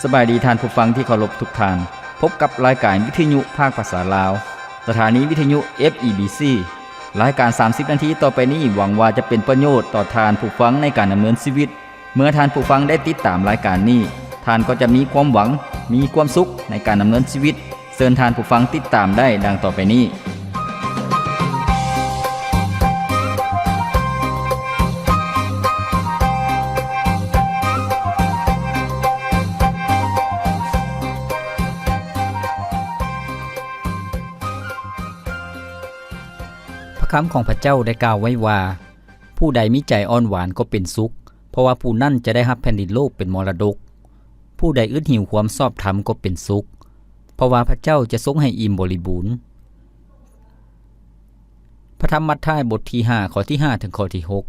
ສະບາຍດີທ່ານຜູ້ຟັງທີ່ເຄົາລົບທຸກທ່ານ. ພົບກັບລາຍການວິທະຍຸພາກພາສາລາວ, ສະຖານີວິທະຍຸ ເອຟ ອີ ບີ ຊີ. ລາຍການສາມສິບນາທີຕໍ່ໄປນີ້ ຫວັງວ່າຈະເປັນປະໂຫຍດຕໍ່ທ່ານຜູ້ຟັງໃນການດຳເນີນຊີວິດ. ເມື່ອທ່ານຜູ້ຟັງໄດ້ຕິດຕາມລາຍການນີ້, ທ່ານກໍຈະມີຄວາມຫວັງ, ມີຄວາມສຸກໃນການດຳເນີນຊີວິດ. ເຊີນທ່ານຜູ້ຟັງຕິດຕາມໄດ້ດັ່ງຕໍ່ໄປນີ້. ພະຄຳຂອງພະເຈົ້າໄດ້ກ່າວໄວ້ວ່າ, ຜູ້ໃດມີໃຈອ່ອນຫວານກໍເປັນສຸກ, ເພາະວ່າຜູ້ນັ້ນຈະໄດ້ຮັບແຜ່ນດິນໂລກເປັນມໍລະດົກ. ຜູ້ໃດອຶດຫິວຄວາມຊອບທຳກໍເປັນສຸກ, ເພາະວ່າພະເຈົ້າຈະຊົງໃຫ້ອີ່ມບໍລິບູນ. ພະທຳມັດທາຍ ບົດທີຫ້າ ຂໍ້ທີຫ້າ ເຖິງຂໍ້ທີຫົກ.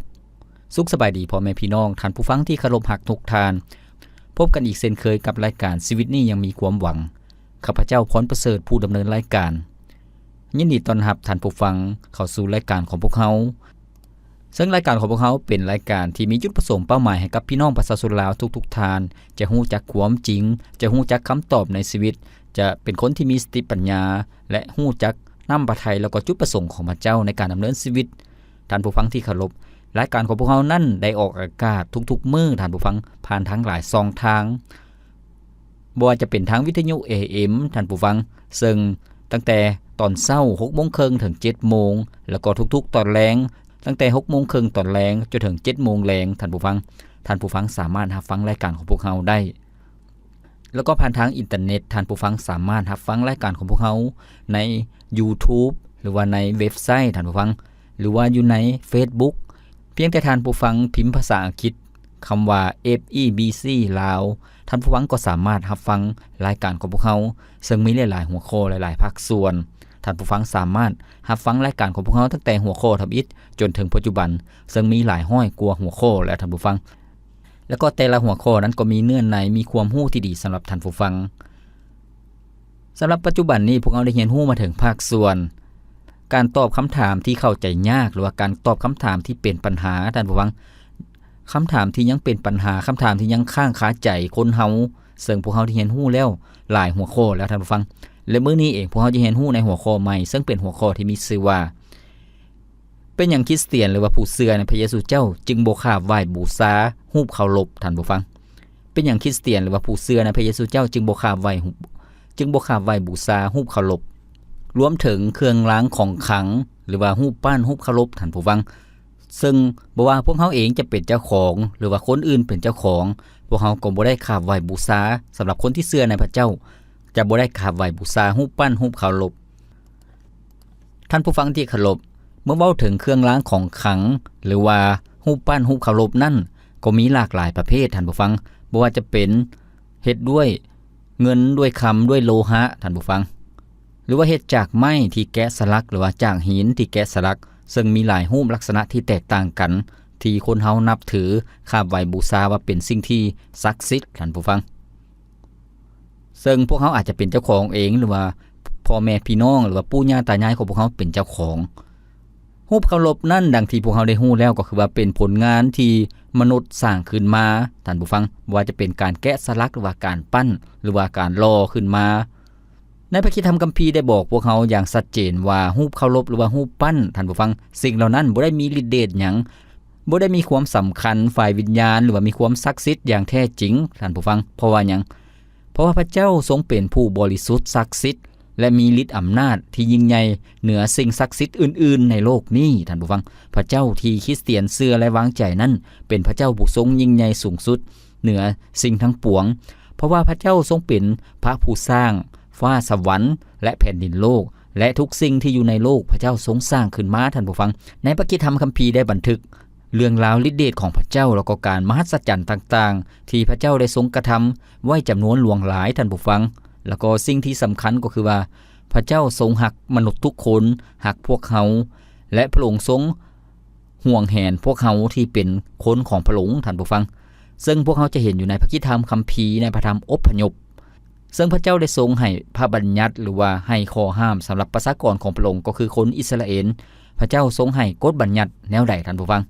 ສຸກສະບາຍດີພໍ່ແມ່ພີ່ນ້ອງ, ທ່ານຜູ້ຟັງທີ່ເຄົາລົບຮັກທຸກທ່ານ. ພົບກັນອີກເຊັ່ນເຄີຍກັບລາຍການຊີວິດນີ້ຍັງມີຄວາມຫວັງ. ຂ້າພະເຈົ້າ ພອນປະເສີດ ຜູ້ດຳເນີນລາຍການ. ຍິນດີຕ້ອນຮັບທ່ານຜູ້ຟັງເຂົ້າສູ່ລາຍການຂອງພວກເຮົາ. ເຊິ່ງລາຍການຂອງພວກເຮົາເປັນລາຍການທີ່ມີຈຸດປະສົງເປົ້າໝາຍໃຫ້ກັບພີ່ນ້ອງປະຊາຊົນລາວທຸກໆທ່ານ ຈະຮູ້ຈັກຄວາມຈິງ, ຈະຮູ້ຈັກຄຳຕອບໃນຊີວິດ, ຈະເປັນຄົນທີ່ມີສະຕິປັນຍາ ແລະ ຮູ້ຈັກນ້ຳພະໄທ ແລ້ວກໍຈຸດປະສົງຂອງພະເຈົ້າໃນການດຳເນີນຊີວິດ. ທ່ານຜູ້ຟັງທີ່ເຄົາລົບ, ລາຍການຂອງພວກເຮົານັ້ນໄດ້ອອກອາກາດທຸກໆມື້, ທ່ານຜູ້ຟັງ, ຜ່ານທາງຫຼາຍຊ່ອງທາງ. ບໍ່ວ່າຈະເປັນທາງວິທະຍຸ ເອເອັມ ທ່ານຜູ້ຟັງ, ເຊິ່ງຕັ້ງແຕ່ຕອນເຊົ້າ ຫົກໂມງເຄິ່ງ ເຖິງ ເຈັດໂມງ, ແລ້ວກໍທຸກໆຕອນແລງ, ຕັ້ງແຕ່ ຫົກໂມງເຄິ່ງຕອນແລງ ຈົນເຖິງ ເຈັດໂມງແລງ, ທ່ານຜູ້ຟັງ, ທ່ານຜູ້ຟັງສາມາດຮັບຟັງລາຍການຂອງພວກເຮົາໄດ້. ແລ້ວກໍຜ່ານທາງອິນເຕີເນັດ, ທ່ານຜູ້ຟັງສາມາດຮັບຟັງລາຍການຂອງພວກເຮົາໃນ YouTube ຫຼືວ່າໃນເວັບໄຊ, ທ່ານຜູ້ຟັງ, ຫຼືວ່າຢູ່ໃນ Facebook. ພຽງແຕ່ທ່ານຜູ້ຟັງພິມພາສາອັງກິດ ຄຳວ່າ ເອຟ ອີ ບີ ຊີ ລາວ, ທ່ານຜູ້ຟັງກໍສາມາດຮັບຟັງລາຍການຂອງພວກເຮົາ, ເຊິ່ງມີຫຼາຍໆຫົວຂໍ້, ຫຼາຍໆພາກສ່ວນ. ທ່ານຜູ້ຟັງສາມາດຮັບຟັງລາຍການຂອງພວກເຮົາຕັ້ງແຕ່ຫົວຂໍ້ທຳອິດຈົນເຖິງປັດຈຸບັນ, ເຊິ່ງມີຫຼາຍຮ້ອຍກວ່າຫົວຂໍ້ແລ້ວ, ທ່ານຜູ້ຟັງ. ແລ້ວກໍແຕ່ລະຫົວຂໍ້ນັ້ນກໍມີເນື້ອໃນ, ມີຄວາມຮູ້ທີ່ດີສຳລັບທ່ານຜູ້ຟັງ. ສຳລັບປັດຈຸບັນນີ້ ພວກເຮົາໄດ້ຮຽນຮູ້ມາເຖິງພາກສ່ວນການຕອບຄຳຖາມທີ່ເຂົ້າໃຈຍາກ ຫຼືວ່າການຕອບຄຳຖາມທີ່ເປັນປັນຫາ, ທ່ານຜູ້ຟັງ, ຄຳຖາມທີ່ຍັງເປັນປັນຫາ, ຄຳຖາມທີ່ຍັງຄ້າງຄາໃຈຄົນເຮົາ, ເຊິ່ງພວກເຮົາໄດ້ຮຽນຮູ້ແລ້ວຫຼາຍຫົວຂໍ້ແລ້ວ, ທ່ານຜູ້ຟັງ. ແລະ ມື້ນີ້ເອງ ພວກເຮົາຈະຮຽນຮູ້ໃນຫົວຂໍ້ໃໝ່, ເຊິ່ງເປັນຫົວຂໍ້ທີ່ມີຊື່ວ່າ ເປັນຫຍັງຄຣິສຕຽນ ຫຼືວ່າຜູ້ເຊື່ອໃນພະເຢຊູເຈົ້າ ຈຶ່ງບໍ່ຂາບໄຫວ້ບູຊາຮູບເຄົາລົບ, ທ່ານຜູ້ຟັງ? ເປັນຫຍັງຄຣິສຕຽນ ຫຼືວ່າຜູ້ເຊື່ອໃນພະເຢຊູເຈົ້າ ຈຶ່ງບໍ່ຂາບໄຫວ້, ຈຶ່ງບໍ່ຂາບໄຫວ້ບູຊາຮູບເຄົາລົບ, ລວມເຖິງເຄື່ອງລາງຂອງຂັງ ຫຼືວ່າຮູບປັ້ນຮູບເຄົາລົບ, ທ່ານຜູ້ຟັງ? ເຊິ່ງບໍ່ວ່າພວກເຮົາເອງຈະເປັນເຈົ້າຂອງ ຫຼືວ່າຄົນອື່ນເປັນເຈົ້າຂອງ, ພວກເຮົາກໍບໍ່ໄດ້ຂາບໄຫວ້ບູຊາ. ສຳລັບຄົນທີ່ເຊື່ອໃນພະເຈົ້າ ຈະບໍ່ໄດ້ຂາບໄຫວ້ບູຊາຮູບປັ້ນຮູບເຄົາລົບ. ທ່ານຜູ້ຟັງທີ່ເຄົາລົບ, ເມື່ອເວົ້າເຖິງເຄື່ອງລາງຂອງຂັງ ຫຼືວ່າຮູບປັ້ນຮູບເຄົາລົບນັ້ນ ກໍມີຫຼາກຫຼາຍປະເພດ, ທ່ານຜູ້ຟັງ, ບໍ່ວ່າຈະເປັນເຮັດດ້ວຍເງິນ, ດ້ວຍຄຳ, ດ້ວຍໂລຫະ, ທ່ານຜູ້ຟັງ, ຫຼືວ່າເຮັດຈາກໄມ້ທີ່ແກະສະຫຼັກ ຫຼືວ່າຈາກຫີນທີ່ແກະສະຫຼັກ, ເຊິ່ງມີຫຼາຍຮູບລັກສະນະທີ່ແຕກຕ່າງກັນ ທີ່ຄົນເຮົານັບຖື, ຂາບໄຫວ້ບູຊາວ່າເປັນສິ່ງທີ່ສັກສິດ, ທ່ານຜູ້ຟັງ. ເຊິ່ງພວກເຮົາອາດຈະເປັນເຈົ້າຂອງເອງ ຫຼືວ່າພໍ່ແມ່ພີ່ນ້ອງ ຫຼືວ່າປູ່ຍ່າຕາຍາຍຂອງພວກເຮົາເປັນເຈົ້າຂອງ. ຮູບເຄົາລົບນັ້ນ, ດັ່ງທີ່ພວກເຮົາໄດ້ຮູ້ແລ້ວ, ກໍຄືວ່າເປັນຜົນງານທີ່ມະນຸດສ້າງຂຶ້ນມາ, ທ່ານຜູ້ຟັງ, ບໍ່ວ່າຈະເປັນການແກະສະຫຼັກ ຫຼືວ່າການປັ້ນ ຫຼືວ່າການຫຼໍ່ຂຶ້ນມາ. ໃນພະຄຣິສຕະທຳຄຳພີໄດ້ບອກພວກເຮົາຢ່າງຊັດເຈນວ່າ ຮູບເຄົາລົບ ຫຼືວ່າຮູບປັ້ນ, ທ່ານຜູ້ຟັງ, ສິ່ງເຫຼົ່ານັ້ນບໍ່ໄດ້ມີລິດເດດຫຍັງ, ບໍ່ໄດ້ມີຄວາມສຳຄັນຝ່າຍວິນຍານ ຫຼືວ່າມີຄວາມສັກສິດຢ່າງແທ້ຈິງ, ທ່ານຜູ້ຟັງ. ເພາະວ່າຫຍັງ? ເພາະວ່າພະເຈົ້າຊົງເປັນຜູ້ບໍລິສຸດສັກສິດ ແລະ ມີລິດອຳນາດທີ່ຍິ່ງໃຫຍ່ເໜືອສິ່ງສັກສິດອື່ນໆໃນໂລກນີ້, ທ່ານຜູ້ຟັງ. ພະເຈົ້າທີ່ຄຣິສຕຽນເຊື່ອ ແລະ ວາງໃຈນັ້ນ ເປັນພະເຈົ້າຜູ້ຊົງຍິ່ງໃຫຍ່ສູງສຸດເໜືອສິ່ງທັງປວງ, ເພາະວ່າພະເຈົ້າຊົງເປັນພະຜູ້ສ້າງຟ້າສະຫວັນ ແລະ ແຜ່ນດິນໂລກ ແລະ ທຸກສິ່ງທີ່ຢູ່ໃນໂລກ ພະເຈົ້າຊົງສ້າງຂຶ້ນມາ, ທ່ານຜູ້ຟັງ. ໃນພະຄຣິສຕະທຳຄຳພີໄດ້ບັນທຶກ ເລື່ອງລາວລິດເດດຂອງພະເຈົ້າ ແລ້ວກໍການມະຫັດສະຈັນຕ່າງໆ ທີ່ພະເຈົ້າໄດ້ຊົງກະທຳໄວ້ຈຳນວນຫຼວງຫຼາຍ, ທ່ານຜູ້ຟັງ. ແລ້ວກໍສິ່ງທີ່ສຳຄັນກໍຄືວ່າ ພະເຈົ້າຊົງຮັກມະນຸດທຸກຄົນ, ຮັກພວກເຮົາ ແລະ ພະອົງຊົງຫວງແຫນພວກເຮົາທີ່ເປັນຄົນຂອງພະອົງ, ທ່ານຜູ້ຟັງ. ເຊິ່ງພວກເຮົາຈະເຫັນຢູ່ໃນພະຄຣິສຕະທຳຄຳພີ ໃນພະທຳອົບພະຍົບ. ເຊິ່ງພະເຈົ້າໄດ້ຊົງໃຫ້ພະບັນຍັດ ຫຼືວ່າໃຫ້ຂໍ້ຫ້າມສຳລັບປະຊາກອນຂອງພະອົງ ກໍຄືຄົນອິດສະຣາເອນ. ພະເຈົ້າຊົງໃຫ້ກົດບັນຍັດແນວໃດ, ທ່ານຜູ້ຟັງ?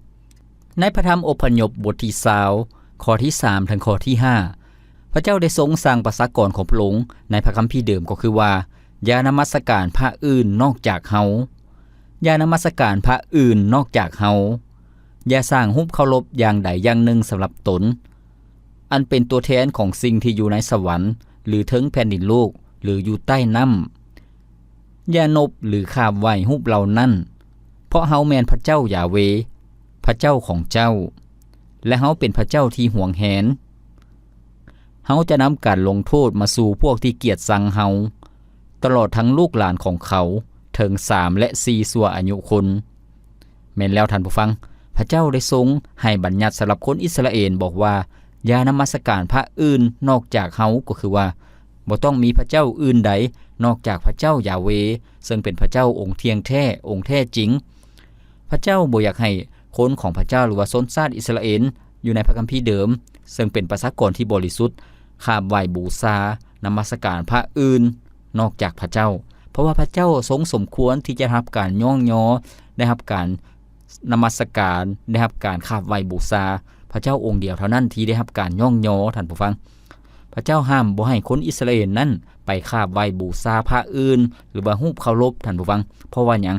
ໃນພະທຳອົບພະຍົບບົດທີຊາວ ຂໍ້ທີສາມເຖິງຂໍ້ທີຫ້າ, ພະເຈົ້າໄດ້ຊົງສັ່ງປະຊາກອນຂອງພະອົງໃນພະຄຳພີເດີມ ກໍຄືວ່າ ຢ່ານະມັດສະການພະອື່ນນອກຈາກເຮົາ. ຢ່ານະມັດສະການພະອື່ນນອກຈາກເຮົາ. ຢ່າສ້າງຮູບເຄົາລົບຢ່າງໃດຢ່າງໜຶ່ງສຳລັບຕົນ ອັນເປັນຕົວແທນຂອງສິ່ງທີ່ຢູ່ໃນສະຫວັນ ຫຼື ເທິງແຜ່ນດິນໂລກ ຫຼື ຢູ່ໃຕ້ນ້ຳ. ຢ່ານົບ ຫຼື ຂາບໄຫວ້ຮູບເຫຼົ່ານັ້ນ, ເພາະເຮົາແມ່ນພະເຈົ້າຢາເວ, ພະເຈົ້າຂອງເຈົ້າ, ແລະ ເຮົາເປັນພະເຈົ້າທີ່ຫວງແຫນ. ເຮົາຈະນຳການລົງໂທດມາສູ່ພວກທີ່ກຽດຊັງເຮົາ, ຕະຫຼອດທັງລູກຫຼານຂອງເຂົາ, ເຖິງສາມ ແລະ ສີ່ຊົ່ວອາຍຸຄົນ. ແມ່ນແລ້ວທ່ານຜູ້ຟັງ, ພະເຈົ້າໄດ້ຊົງໃຫ້ບັນຍັດສຳລັບຄົນອິດສະຣາເອນ ບອກວ່າ ຢ່ານະມັດສະການພະອື່ນນອກຈາກເຮົາ, ກໍຄືວ່າ ບໍ່ຕ້ອງມີພະເຈົ້າອື່ນໃດນອກຈາກພະເຈົ້າຢາເວ, ເຊິ່ງເປັນພະເຈົ້າອົງທ່ຽງແທ້, ອົງແທ້ຈິງ. ພະເຈົ້າບໍ່ຢາກໃຫ້ຄົນຂອງພະເຈົ້າ ຫຼືວ່າຊົນຊາດອິດສະຣາເອນ ຢູ່ໃນພະຄຳພີເດີມ, ເຊິ່ງເປັນປະຊາກອນທີ່ບໍລິສຸດ, ຂາບໄຫວ້ບູຊາ, ນະມັດສະການພະອື່ນນອກຈາກພະເຈົ້າ, ເພາະວ່າພະເຈົ້າຊົງສົມຄວນທີ່ຈະໄດ້ຮັບການຍ້ອງຍໍ, ໄດ້ຮັບການນະມັດສະການ, ໄດ້ຮັບການຂາບໄຫວ້ບູຊາ, ພະເຈົ້າອົງດຽວເທົ່ານັ້ນທີ່ໄດ້ຮັບການຍ້ອງຍໍ, ທ່ານຜູ້ຟັງ. ພະເຈົ້າຫ້າມບໍ່ໃຫ້ຄົນອິດສະຣາເອນນັ້ນໄປຂາບໄຫວ້ບູຊາພະອື່ນ ຫຼືວ່າຮູບເຄົາລົບ, ທ່ານຜູ້ຟັງ. ເພາະວ່າຫຍັງ?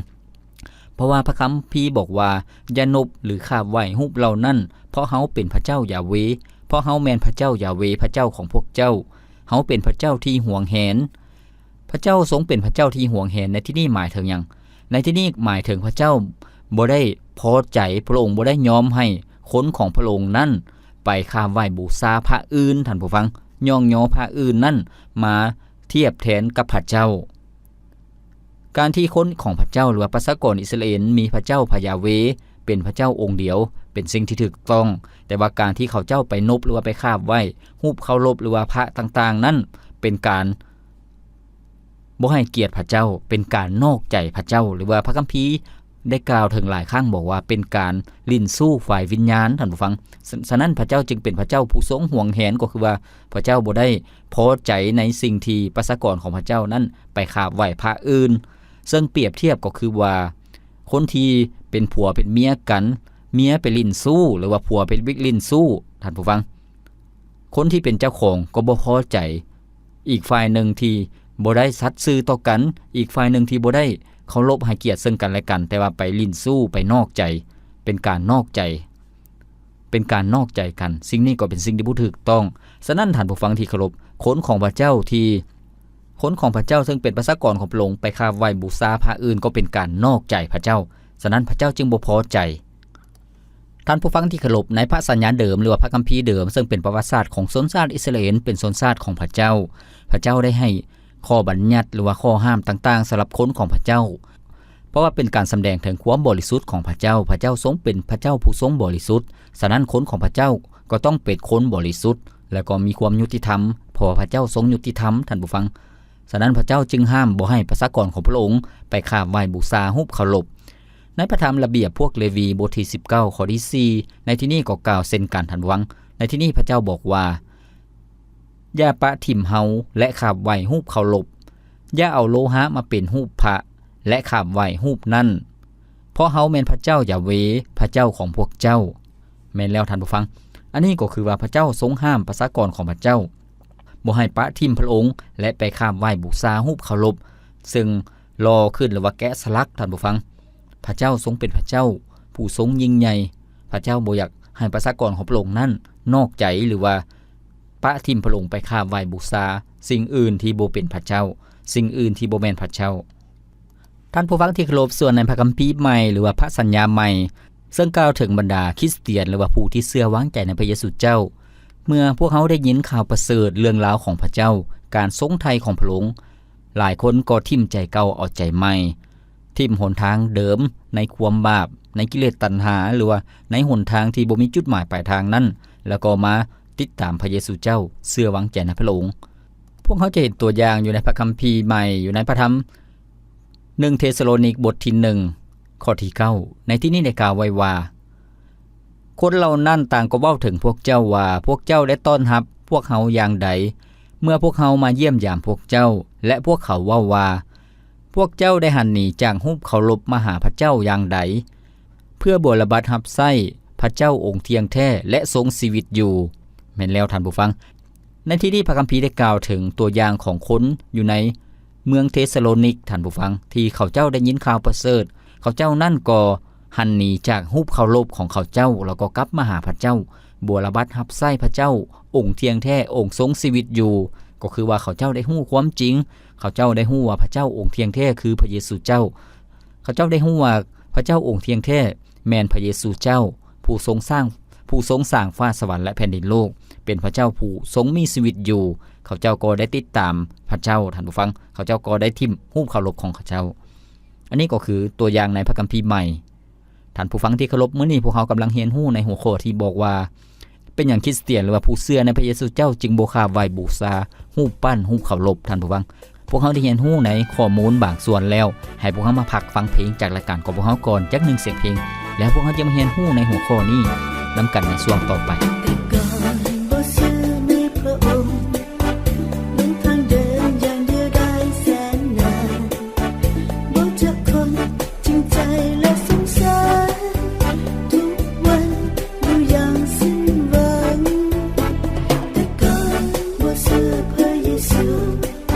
ເພາະວ່າພະຄຳພີບອກວ່າ ຢ່ານົບ ຫຼື ຂາບໄຫວ້ຮູບເຫຼົ່ານັ້ນ, ເພາະເຮົາເປັນພະເຈົ້າຢາເວ, ເພາະເຮົາແມ່ນພະເຈົ້າຢາເວ, ພະເຈົ້າຂອງພວກເຈົ້າ. ເຮົາເປັນພະເຈົ້າທີ່ຫວງແຫນ. ພະເຈົ້າຊົງເປັນພະເຈົ້າທີ່ຫວງແຫນໃນທີ່ນີ້ໝາຍເຖິງຫຍັງ? ໃນທີ່ນີ້ໝາຍເຖິງພະເຈົ້າບໍ່ໄດ້ພໍໃຈ, ພະອົງບໍ່ໄດ້ຍອມໃຫ້ຄົນຂອງພະອົງນັ້ນໄປຂາບໄຫວ້ບູຊາພະອື່ນ, ທ່ານຜູ້ຟັງ, ຍ້ອງຍໍພະອື່ນນັ້ນມາທຽບແທນກັບພະເຈົ້າ. ການທີ່ຄົນຂອງພະເຈົ້າ ຫຼືວ່າປະຊາກອນອິດສະຣາເອນ ມີພະເຈົ້າພະຢາເວເປັນພະເຈົ້າອົງດຽວ ເປັນສິ່ງທີ່ຖືກຕ້ອງ, ແຕ່ວ່າການທີ່ເຂົາເຈົ້າໄປນົບ ຫຼືວ່າໄປຂາບໄຫວ້ຮູບເຄົາລົບ ຫຼືວ່າພະຕ່າງໆນັ້ນ ເປັນການ ບໍ່ໃຫ້ກຽດພະເຈົ້າ, ເປັນການນອກໃຈພະເຈົ້າ, ຫຼືວ່າພະຄຳພີໄດ້ກ່າວເຖິງຫຼາຍຄັ້ງ ບອກວ່າເປັນການຫຼິ້ນຊູ້ຝ່າຍວິນຍານ, ທ່ານຜູ້ຟັງ. ສະ ສະນັ້ນພະເຈົ້າຈຶ່ງເປັນພະເຈົ້າຜູ້ຊົງຫວງແຫນ, ກໍຄືວ່າພະເຈົ້າບໍ່ໄດ້ພໍໃຈໃນສິ່ງທີ່ປະຊາກອນຂອງພະເຈົ້ານັ້ນໄປຂາບໄຫວ້ພະອື່ນ. ເຊິ່ງປຽບທຽບກໍຄືວ່າ ຄົນທີ່ເປັນຜົວເປັນເມຍກັນ, ເມຍໄປຫຼິ້ນຊູ້ ຫຼືວ່າຜົວໄປຫຼິ້ນຊູ້, ທ່ານຜູ້ຟັງ. ຄົນທີ່ເປັນເຈົ້າຂອງກໍບໍ່ພໍໃຈ ອີກຝ່າຍໜຶ່ງທີ່ບໍ່ໄດ້ສັດຊື່ຕໍ່ກັນ, ອີກຝ່າຍໜຶ່ງທີ່ບໍ່ໄດ້ເຄົາລົບໃຫ້ກຽດເຊິ່ງກັນແລະກັນ, ແຕ່ວ່າໄປຫຼິ້ນຊູ້, ໄປນອກໃຈ, ເປັນການນອກໃຈ, ເປັນການນອກໃຈກັນ. ສິ່ງນີ້ກໍເປັນສິ່ງທີ່ບໍ່ຖືກຕ້ອງ. ສະນັ້ນທ່ານຜູ້ຟັງທີ່ເຄົາລົບ, ຄົນຂອງພະເຈົ້າທີ່, ຄົນຂອງພະເຈົ້າເຊິ່ງເປັນປະຊາກອນຂອງພະອົງ ໄປຂາບໄຫວ້ບູຊາພະອື່ນ ກໍເປັນການນອກໃຈພະເຈົ້າ. ສະນັ້ນພະເຈົ້າຈຶ່ງບໍ່ພໍໃຈ. ທ່ານຜູ້ຟັງທີ່ເຄົາລົບ, ໃນພະສັນຍາເດີມ ຫຼືວ່າພະຄຳພີເດີມ ເຊິ່ງເປັນປະຫວັດສາດຂອງຊົນຊາດອິດສະຣາເອນ ເປັນຊົນຊາດຂອງພະເຈົ້າ, ພະເຈົ້າໄດ້ໃຫ້ຂໍ້ບັນຍັດ ຫຼືວ່າຂໍ້ຫ້າມຕ່າງໆສຳລັບຄົນຂອງພະເຈົ້າ, ເພາະວ່າເປັນການສຳແດງເຖິງຄວາມບໍລິສຸດຂອງພະເຈົ້າ. ພະເຈົ້າຊົງເປັນພະເຈົ້າຜູ້ຊົງບໍລິສຸດ, ສະນັ້ນຄົນຂອງພະເຈົ້າກໍຕ້ອງເປັນຄົນບໍລິສຸດ ແລະ ກໍມີຄວາມຍຸຕິທຳ, ເພາະວ່າພະເຈົ້າຊົງຍຸຕິທຳ, ທ່ານຜູ້ຟັງ. ສະນັ້ນພະເຈົ້າຈຶ່ງຫ້າມບໍ່ໃຫ້ປະຊາກອນຂອງພະອົງໄປຂາບໄຫວ້ບູຊາຮູບເຄົາລົບ. ໃນພະທຳລະບຽບພວກເລວີ ບົດທີສິບເກົ້າ ຂໍ້ທີສີ່ ໃນທີ່ນີ້ກໍກ່າວເຊັ່ນກັນ, ທ່ານຜູ້ຟັງ. ໃນທີ່ນີ້ພະເຈົ້າບອກວ່າ ຢ່າປະຖິ້ມເຮົາ ແລະ ຂາບໄຫວ້ຮູບເຄົາລົບ. ຢ່າເອົາໂລຫະມາເປັນຮູບພະ ແລະ ຂາບໄຫວ້ຮູບນັ້ນ, ເພາະເຮົາແມ່ນພະເຈົ້າຢາເວ, ພະເຈົ້າຂອງພວກເຈົ້າ. ແມ່ນແລ້ວທ່ານຜູ້ຟັງ, ອັນນີ້ກໍຄືວ່າພະເຈົ້າຊົງຫ້າມປະຊາກອນຂອງພະເຈົ້າ ບໍ່ໃຫ້ປະຖິ້ມພະອົງ ແລະ ໄປຂາບໄຫວ້ບູຊາຮູບເຄົາລົບ ເຊິ່ງຫຼໍ່ຂຶ້ນ ຫຼືວ່າແກະສະຫຼັກ, ທ່ານຜູ້ຟັງ. ພະເຈົ້າຊົງເປັນພະເຈົ້າຜູ້ຊົງຍິ່ງໃຫຍ່. ພະເຈົ້າບໍ່ຢາກໃຫ້ປະຊາກອນຂອງພະອົງນັ້ນນອກໃຈ ຫຼືວ່າປະຖິ້ມພະອົງໄປຂາບໄຫວ້ບູຊາສິ່ງອື່ນທີ່ບໍ່ເປັນພະເຈົ້າ, ສິ່ງອື່ນທີ່ບໍ່ແມ່ນພະເຈົ້າ. ທ່ານຜູ້ຟັງທີ່ເຄົາລົບ, ສ່ວນໃນພະຄຳພີໃໝ່ ຫຼືວ່າພະສັນຍາໃໝ່ ເຊິ່ງກ່າວເຖິງບັນດາຄຣິສຕຽນ ຫຼືວ່າຜູ້ທີ່ເຊື່ອວາງໃຈໃນພະເຢຊູເຈົ້າ, ເມື່ອພວກເຮົາໄດ້ຍິນຂ່າວປະເສີດເລື່ອງລາວຂອງພະເຈົ້າ, ການຊົງໄຖ່ຂອງພະອົງ, ຫຼາຍຄົນກໍຖິ້ມໃຈເກົ່າເອົາໃຈໃໝ່, ຖິ້ມຫົນທາງເດີມໃນຄວາມບາບ, ໃນກິເລດຕັນຫາ, ຫຼືວ່າໃນຫົນທາງທີ່ບໍ່ມີຈຸດໝາຍປາຍທາງນັ້ນ, ແລ້ວກໍມາຕິດຕາມພະເຢຊູເຈົ້າ, ເຊື່ອວາງໃຈໃນພະອົງ. ພວກເຮົາຈະເຫັນຕົວຢ່າງຢູ່ໃນພະຄຳພີໃໝ່, ຢູ່ໃນພະທຳ ໜຶ່ງເທສະໂລນິກ ບົດທີໜຶ່ງ ຂໍ້ທີເກົ້າ ໃນທີ່ນີ້ໄດ້ກ່າວໄວ້ວ່າ, ຄົນເຫຼົ່ານັ້ນຕ່າງກໍເວົ້າເຖິງພວກເຈົ້າວ່າ, ພວກເຈົ້າໄດ້ຕ້ອນຮັບພວກເຮົາຢ່າງໃດ ເມື່ອພວກເຮົາມາຢ້ຽມຢາມພວກເຈົ້າ? ແລະ ພວກເຂົາເວົ້າວ່າ, ພວກເຈົ້າໄດ້ຫັນໜີຈາກຮູບເຄົາລົບມະຫາພະເຈົ້າຢ່າງໃດ ເພື່ອບົວລະບັດຮັບໃຊ້ພະເຈົ້າອົງທ່ຽງແທ້ ແລະ ຊົງຊີວິດຢູ່. ແມ່ນແລ້ວທ່ານຜູ້ຟັງ, ໃນທີ່ນີ້ພະຄຳພີໄດ້ກ່າວເຖິງຕົວຢ່າງຂອງຄົນຢູ່ໃນເມືອງເທສະໂລນິກ, ທ່ານຜູ້ຟັງ, ທີ່ເຂົາເຈົ້າໄດ້ຍິນຂ່າວປະເສີດ, ເຂົາເຈົ້ານັ້ນກໍຫັນໜີຈາກຮູບເຄົາລົບຂອງເຂົາເຈົ້າ ແລ້ວກໍກັບມາຫາພະເຈົ້າ, ບົວລະບັດຮັບໃຊ້ພະເຈົ້າອົງທ່ຽງແທ້, ອົງຊົງຊີວິດຢູ່. ກໍຄືວ່າເຂົາເຈົ້າໄດ້ຮູ້ຄວາມຈິງ, ເຂົາເຈົ້າໄດ້ຮູ້ວ່າພະເຈົ້າອົງທ່ຽງແທ້ຄືພະເຢຊູເຈົ້າ. ເຂົາເຈົ້າໄດ້ຮູ້ວ່າພະເຈົ້າອົງທ່ຽງແທ້ແມ່ນພະເຢຊູເຈົ້າ, ຜູ້ຊົງສ້າງ, ຜູ້ຊົງສ້າງຟ້າສະຫວັນ ແລະ ແຜ່ນດິນໂລກ, ເປັນພະເຈົ້າຜູ້ຊົງມີຊີວິດຢູ່. ເຂົາເຈົ້າກໍໄດ້ຕິດຕາມພະເຈົ້າ, ທ່ານຜູ້ຟັງ, ເຂົາເຈົ້າກໍໄດ້ຖິ້ມຮູບເຄົາລົບຂອງເຂົາເຈົ້າ. ອັນນີ້ກໍຄືຕົວຢ່າງໃນພະຄຳພີໃໝ່. ທ່ານຜູ້ຟັງທີ່ເຄົາລົບ, ມື້ນີ້ພວກເຮົາກຳລັງຮຽນຮູ້ໃນຫົວຂໍ້ທີ່ບອກວ່າ ເປັນຫຍັງຄຣິສຕຽນ ຫຼືວ່າຜູ້ເຊື່ອໃນພະເຢຊູເຈົ້າຈຶ່ງບໍ່ຂາບໄຫວ້ບູຊາຮູບປັ້ນ, ຮູບເຄົາລົບ, ທ່ານຜູ້ຟັງ? ພວກເຮົາໄດ້ຮຽນຮູ້ໃນຂໍ້ມູນບາງສ່ວນແລ້ວ, ໃຫ້ພວກເຮົາມາພັກຟັງເພງຈາກລາຍການຂອງພວກເຮົາກ່ອນຈັກໜຶ່ງສຽງເພງ, ແລ້ວພວກເຮົາຈະມາຮຽນຮູ້ໃນຫົວຂໍ້ນີ້ນຳກັນໃນຊ່ວງຕໍ່ໄປ. ແຕ່ກ່ອນບໍ່ເຊື່ອໃນພະອົງ ເດີນທາງເດີນຢ່າງດຽວດາຍແສນນານ ບໍ່ຈັກຄົນຈິງໃຈແລະສົງສານ ທຸກວັນຢູ່ຢ່າງສິ້ນຫວັງ. ແຕ່ກ່ອນບໍ່ເຊື່ອພະເຢຊູ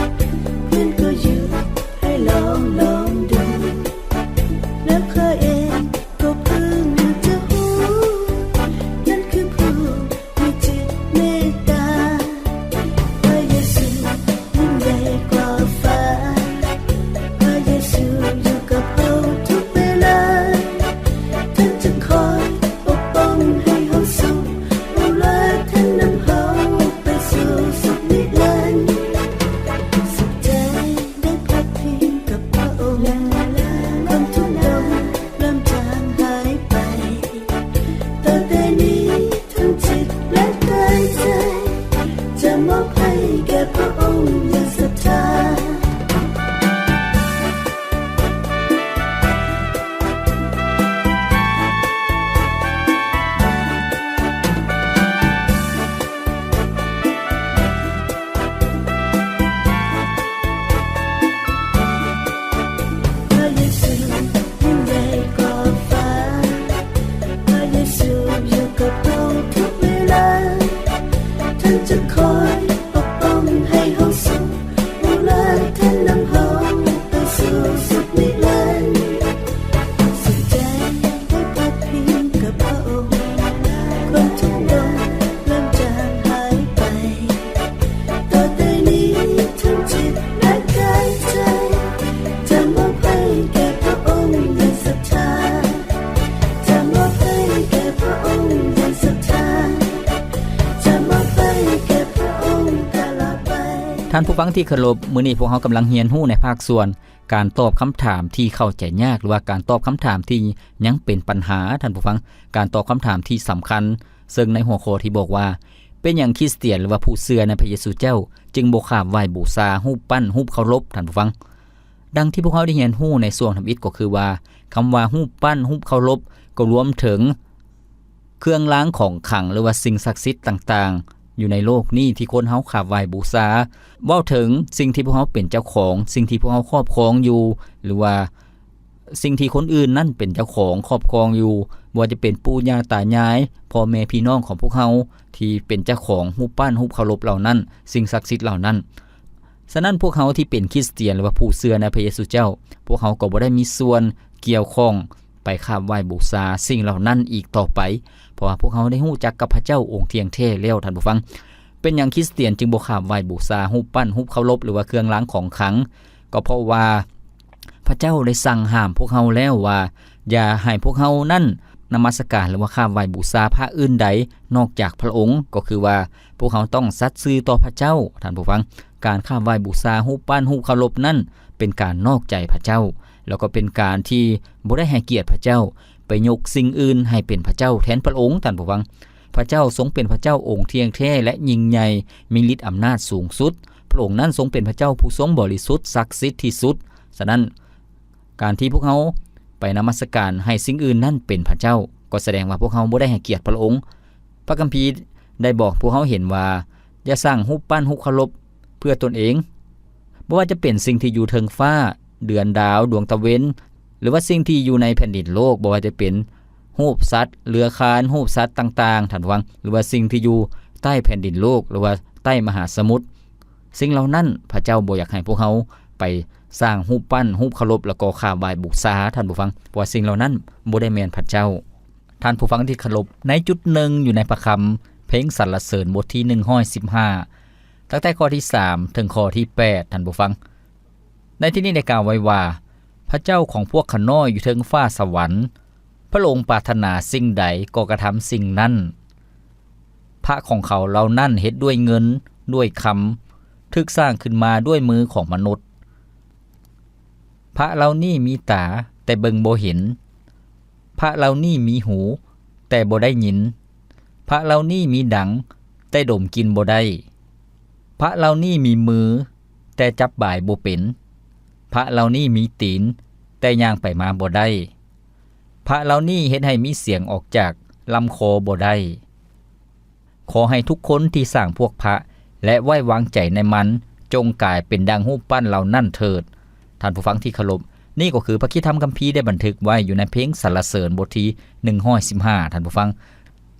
ເພື່ອນກໍຢຸດໃຫ້ລອງ, ລອງດູ ແລ້ວຂ້າເອງກໍເພິ່ງຈະຮູ້ ນັ້ນຄືຜູ້ມີຈິດເມດຕາ. ພະເຢຊູຍິ່ງໃຫຍ່ກວ່າຟ້າ ພະເຢຊູຢູ່ກັບເຮົາທຸກເວລາ ທ່ານຈະຄອຍປົກປ້ອງໃຫ້ເຮົາສຸກ ດູແລແລະນຳເຮົາໄປສູ່ສຸກນິລັນ. ສຸກໃຈໄດ້ພັກພິງກັບພະອົງ ຄວາມທຸກດອນເລີ່ມຈາງຫາຍໄປ ຕໍ່ແຕ່ນີ້ ທັງຈິດແລະກາຍໃຈ ຈະມອບໃຫ້ແກ່ພະອົງຢ່າງສັດທາ. ພະເຢຊູຍິ່ງໃຫຍ່ກວ່າຟ້າ ພະເຢຊູຢູ່ກັບເຮົາທຸກເວລາ ທ່ານຈະຄອຍປົກປ້ອງໃຫ້ເຮົາສຸກ ດູແລແລະນຳເຮົາໄປສູ່ສຸກນິລັນ. ສຸກໃຈໄດ້ພັກພິງກັບພະອົງ ຄວາມທຸກດອນເລີ່ມຈາງຫາຍໄປ ຕໍ່ແຕ່ນີ້ທັງຈິດແລະກາຍໃຈ ຈະມອບໃຫ້ແກ່ພະອົງຢ່າງສັດທາ ຈະມອບໃຫ້ແກ່ພະອົງຢ່າງສັດທາ ຈະມອບໃຫ້ແກ່ພະອົງຕະຫຼອດໄປ. ທ່ານຜູ້ຟັງທີ່ເຄົາລົບ, ມື້ນີ້ພວກເຮົາກຳລັງຮຽນຮູ້ໃນພາກສ່ວນການຕອບຄຳຖາມທີ່ເຂົ້າໃຈຍາກ ຫຼືວ່າການຕອບຄຳຖາມທີ່ຍັງເປັນບັນຫາ, ທ່ານຜູ້ຟັງ, ການຕອບຄຳຖາມທີ່ສຳຄັນ ເຊິ່ງໃນຫົວຂໍ້ທີ່ບອກວ່າ ເປັນຫຍັງຄຣິສຕຽນ ຫຼືວ່າຜູ້ເຊື່ອໃນພະເຢຊູເຈົ້າ ຈຶ່ງບໍ່ຂາບໄຫວ້ບູຊາຮູບປັ້ນ, ຮູບເຄົາລົບ, ທ່ານຜູ້ຟັງ? ດັ່ງທີ່ພວກເຮົາໄດ້ຮຽນຮູ້ໃນຊ່ວງທຳອິດກໍຄືວ່າ ຄຳວ່າຮູບປັ້ນ, ຮູບເຄົາລົບ ກໍລວມເຖິງເຄື່ອງລາງຂອງຂລັງ ຫຼືວ່າສິ່ງສັກສິດຕ່າງໆ ຢູ່ໃນໂລກນີ້ທີ່ຄົນເຮົາຂາບໄຫວ້ບູຊາ. ເວົ້າເຖິງສິ່ງທີ່ພວກເຮົາເປັນເຈົ້າຂອງ, ສິ່ງທີ່ພວກເຮົາຄອບຄອງຢູ່ ຫຼືວ່າ ສິ່ງທີ່ຄົນອື່ນນັ້ນເປັນເຈົ້າຂອງຄອບຄອງຢູ່, ບໍ່ວ່າຈະເປັນປູ່ຍ່າຕາຍາຍ, ພໍ່ແມ່ພີ່ນ້ອງຂອງພວກເຮົາທີ່ເປັນເຈົ້າຂອງຮູບປັ້ນ, ຮູບເຄົາລົບເຫຼົ່ານັ້ນ, ສິ່ງສັກສິດເຫຼົ່ານັ້ນ. ສະນັ້ນ, ພວກເຮົາທີ່ເປັນຄຣິສຕຽນ ຫຼືວ່າຜູ້ເຊື່ອໃນພະເຢຊູເຈົ້າ, ພວກເຮົາກໍບໍ່ໄດ້ມີສ່ວນກ່ຽວຂ້ອງໄປຂາບໄຫວ້ບູຊາສິ່ງເຫຼົ່ານັ້ນອີກຕໍ່ໄປ, ເພາະວ່າພວກເຮົາໄດ້ຮູ້ຈັກກັບພະເຈົ້າອົງທ່ຽງແທ້ແລ້ວ, ທ່ານຜູ້ຟັງ. ເປັນຫຍັງຄຣິສຕຽນຈຶ່ງບໍ່ຂາບໄຫວ້ບູຊາຮູບປັ້ນ, ຮູບເຄົາລົບ ຫຼືວ່າເຄື່ອງລາງຂອງຂລັງ? ກໍເພາະວ່າ ພະເຈົ້າໄດ້ສັ່ງຫ້າມພວກເຮົາແລ້ວວ່າ ຢ່າໃຫ້ພວກເຮົານັ້ນນະມັສການ ຫຼືວ່າຂາບໄຫວ້ບູຊາພະອື່ນໃດນອກຈາກພະອົງ, ກໍຄືວ່າພວກເຮົາຕ້ອງສັດຊື່ຕໍ່ພະເຈົ້າ, ທ່ານຜູ້ຟັງ. ການຂາບໄຫວ້ບູຊາຮູບປັ້ນ, ຮູບເຄົາລົບນັ້ນ ເປັນການນອກໃຈພະເຈົ້າ, ແລ້ວກໍເປັນການທີ່ບໍ່ໄດ້ໃຫ້ກຽດພະເຈົ້າ, ໄປຍົກສິ່ງອື່ນໃຫ້ເປັນພະເຈົ້າແທນພະອົງ, ທ່ານຜູ້ຟັງ. ພະເຈົ້າຊົງເປັນພະເຈົ້າອົງທ່ຽງແທ້ ແລະ ຍິ່ງໃຫຍ່, ມີລິດອຳນາດສູງສຸດ. ພະອົງນັ້ນຊົງເປັນພະເຈົ້າຜູ້ຊົງບໍລິສຸດ, ສັກສິດທີ່ສຸດ. ສະນັ້ນ, ການທີ່ພວກເຮົາໄປນະມັດສະການໃຫ້ສິ່ງອື່ນນັ້ນເປັນພະເຈົ້າ, ກໍສະແດງວ່າພວກເຮົາບໍ່ໄດ້ໃຫ້ກຽດພະອົງ. ພະຄຳພີໄດ້ບອກພວກເຮົາເຫັນວ່າ ຢ່າສ້າງຮູບປັ້ນຮູບເຄົາລົບເພື່ອຕົນເອງ, ບໍ່ວ່າຈະເປັນສິ່ງທີ່ຢູ່ເທິງຟ້າ, ເດືອນ, ດາວ, ດວງຕາເວັນ, ຫຼືວ່າສິ່ງທີ່ຢູ່ໃນແຜ່ນດິນໂລກ, ບໍ່ວ່າຈະເປັນຮູບສັດເລືອຄານ, ຮູບສັດຕ່າງໆ, ທ່ານຟັງ, ຫຼືວ່າສິ່ງທີ່ຢູ່ ໃຕ້ແຜ່ນດິນໂລກ ຫຼືວ່າໃຕ້ມະຫາສະໝຸດ. ສິ່ງເຫຼົ່ານັ້ນພະເຈົ້າບໍ່ຢາກໃຫ້ພວກເຮົາໄປສ້າງຮູບປັ້ນ, ຮູບເຄົາລົບ ແລ້ວກໍຂາບໄຫວ້ບູຊາ, ທ່ານຜູ້ຟັງ, ເພາະວ່າສິ່ງເຫຼົ່ານັ້ນບໍ່ໄດ້ແມ່ນພະເຈົ້າ. ທ່ານຜູ້ຟັງທີ່ເຄົາລົບ, ໃນຈຸດໜຶ່ງຢູ່ໃນພະຄຳເພງສັນລະເສີນບົດທີໜຶ່ງຮ້ອຍສິບຫ້າ ຕັ້ງແຕ່ຂໍ້ທີສາມເຖິງຂໍ້ທີແປດ, ທ່ານຜູ້ຟັງ, ໃນທີ່ນີ້ໄດ້ກ່າວໄວ້ວ່າ, ພະເຈົ້າຂອງພວກຂ້ານ້ອຍຢູ່ເທິງຟ້າສະຫວັນ, ພະອົງປາດຖະໜາສິ່ງໃດກໍກະທຳສິ່ງນັ້ນ. ພະຂອງເຂົາເຫຼົ່ານັ້ນເຮັດດ້ວຍເງິນ, ດ້ວຍຄຳ, ຖືກສ້າງຂຶ້ນມາດ້ວຍມືຂອງມະນຸດ. ພະເຫຼົ່ານີ້ມີຕາ, ແຕ່ເບິ່ງບໍ່ເຫັນ. ພະເຫຼົ່ານີ້ມີຫູ, ແຕ່ບໍ່ໄດ້ຍິນ. ພະເຫຼົ່ານີ້ມີດັງ, ແຕ່ດົມກິ່ນບໍ່ໄດ້. ພະເຫຼົ່ານີ້ມີມື, ແຕ່ຈັບບາຍບໍ່ເປັນ. ພະເຫຼົ່ານີ້ມີຕີນ, ແຕ່ຍ່າງໄປມາບໍ່ໄດ້. ພະເຫຼົ່ານີ້ເຮັດໃຫ້ມີສຽງອອກຈາກລຳຄໍບໍ່ໄດ້. ຂໍໃຫ້ທຸກຄົນທີ່ສ້າງພວກພະ ແລະ ໄວ້ວາງໃຈໃນມັນ, ຈົ່ງກາຍເປັນດັ່ງຮູບປັ້ນເຫຼົ່ານັ້ນເຖີດ. ທ່ານຜູ້ຟັງທີ່ເຄົາລົບ, ນີ້ກໍຄືພະຄຣິສຕະທຳຄຳພີໄດ້ບັນທຶກໄວ້ຢູ່ໃນເພງສັນລະເສີນບົດທີໜຶ່ງຮ້ອຍສິບຫ້າ, ທ່ານຜູ້ຟັງ.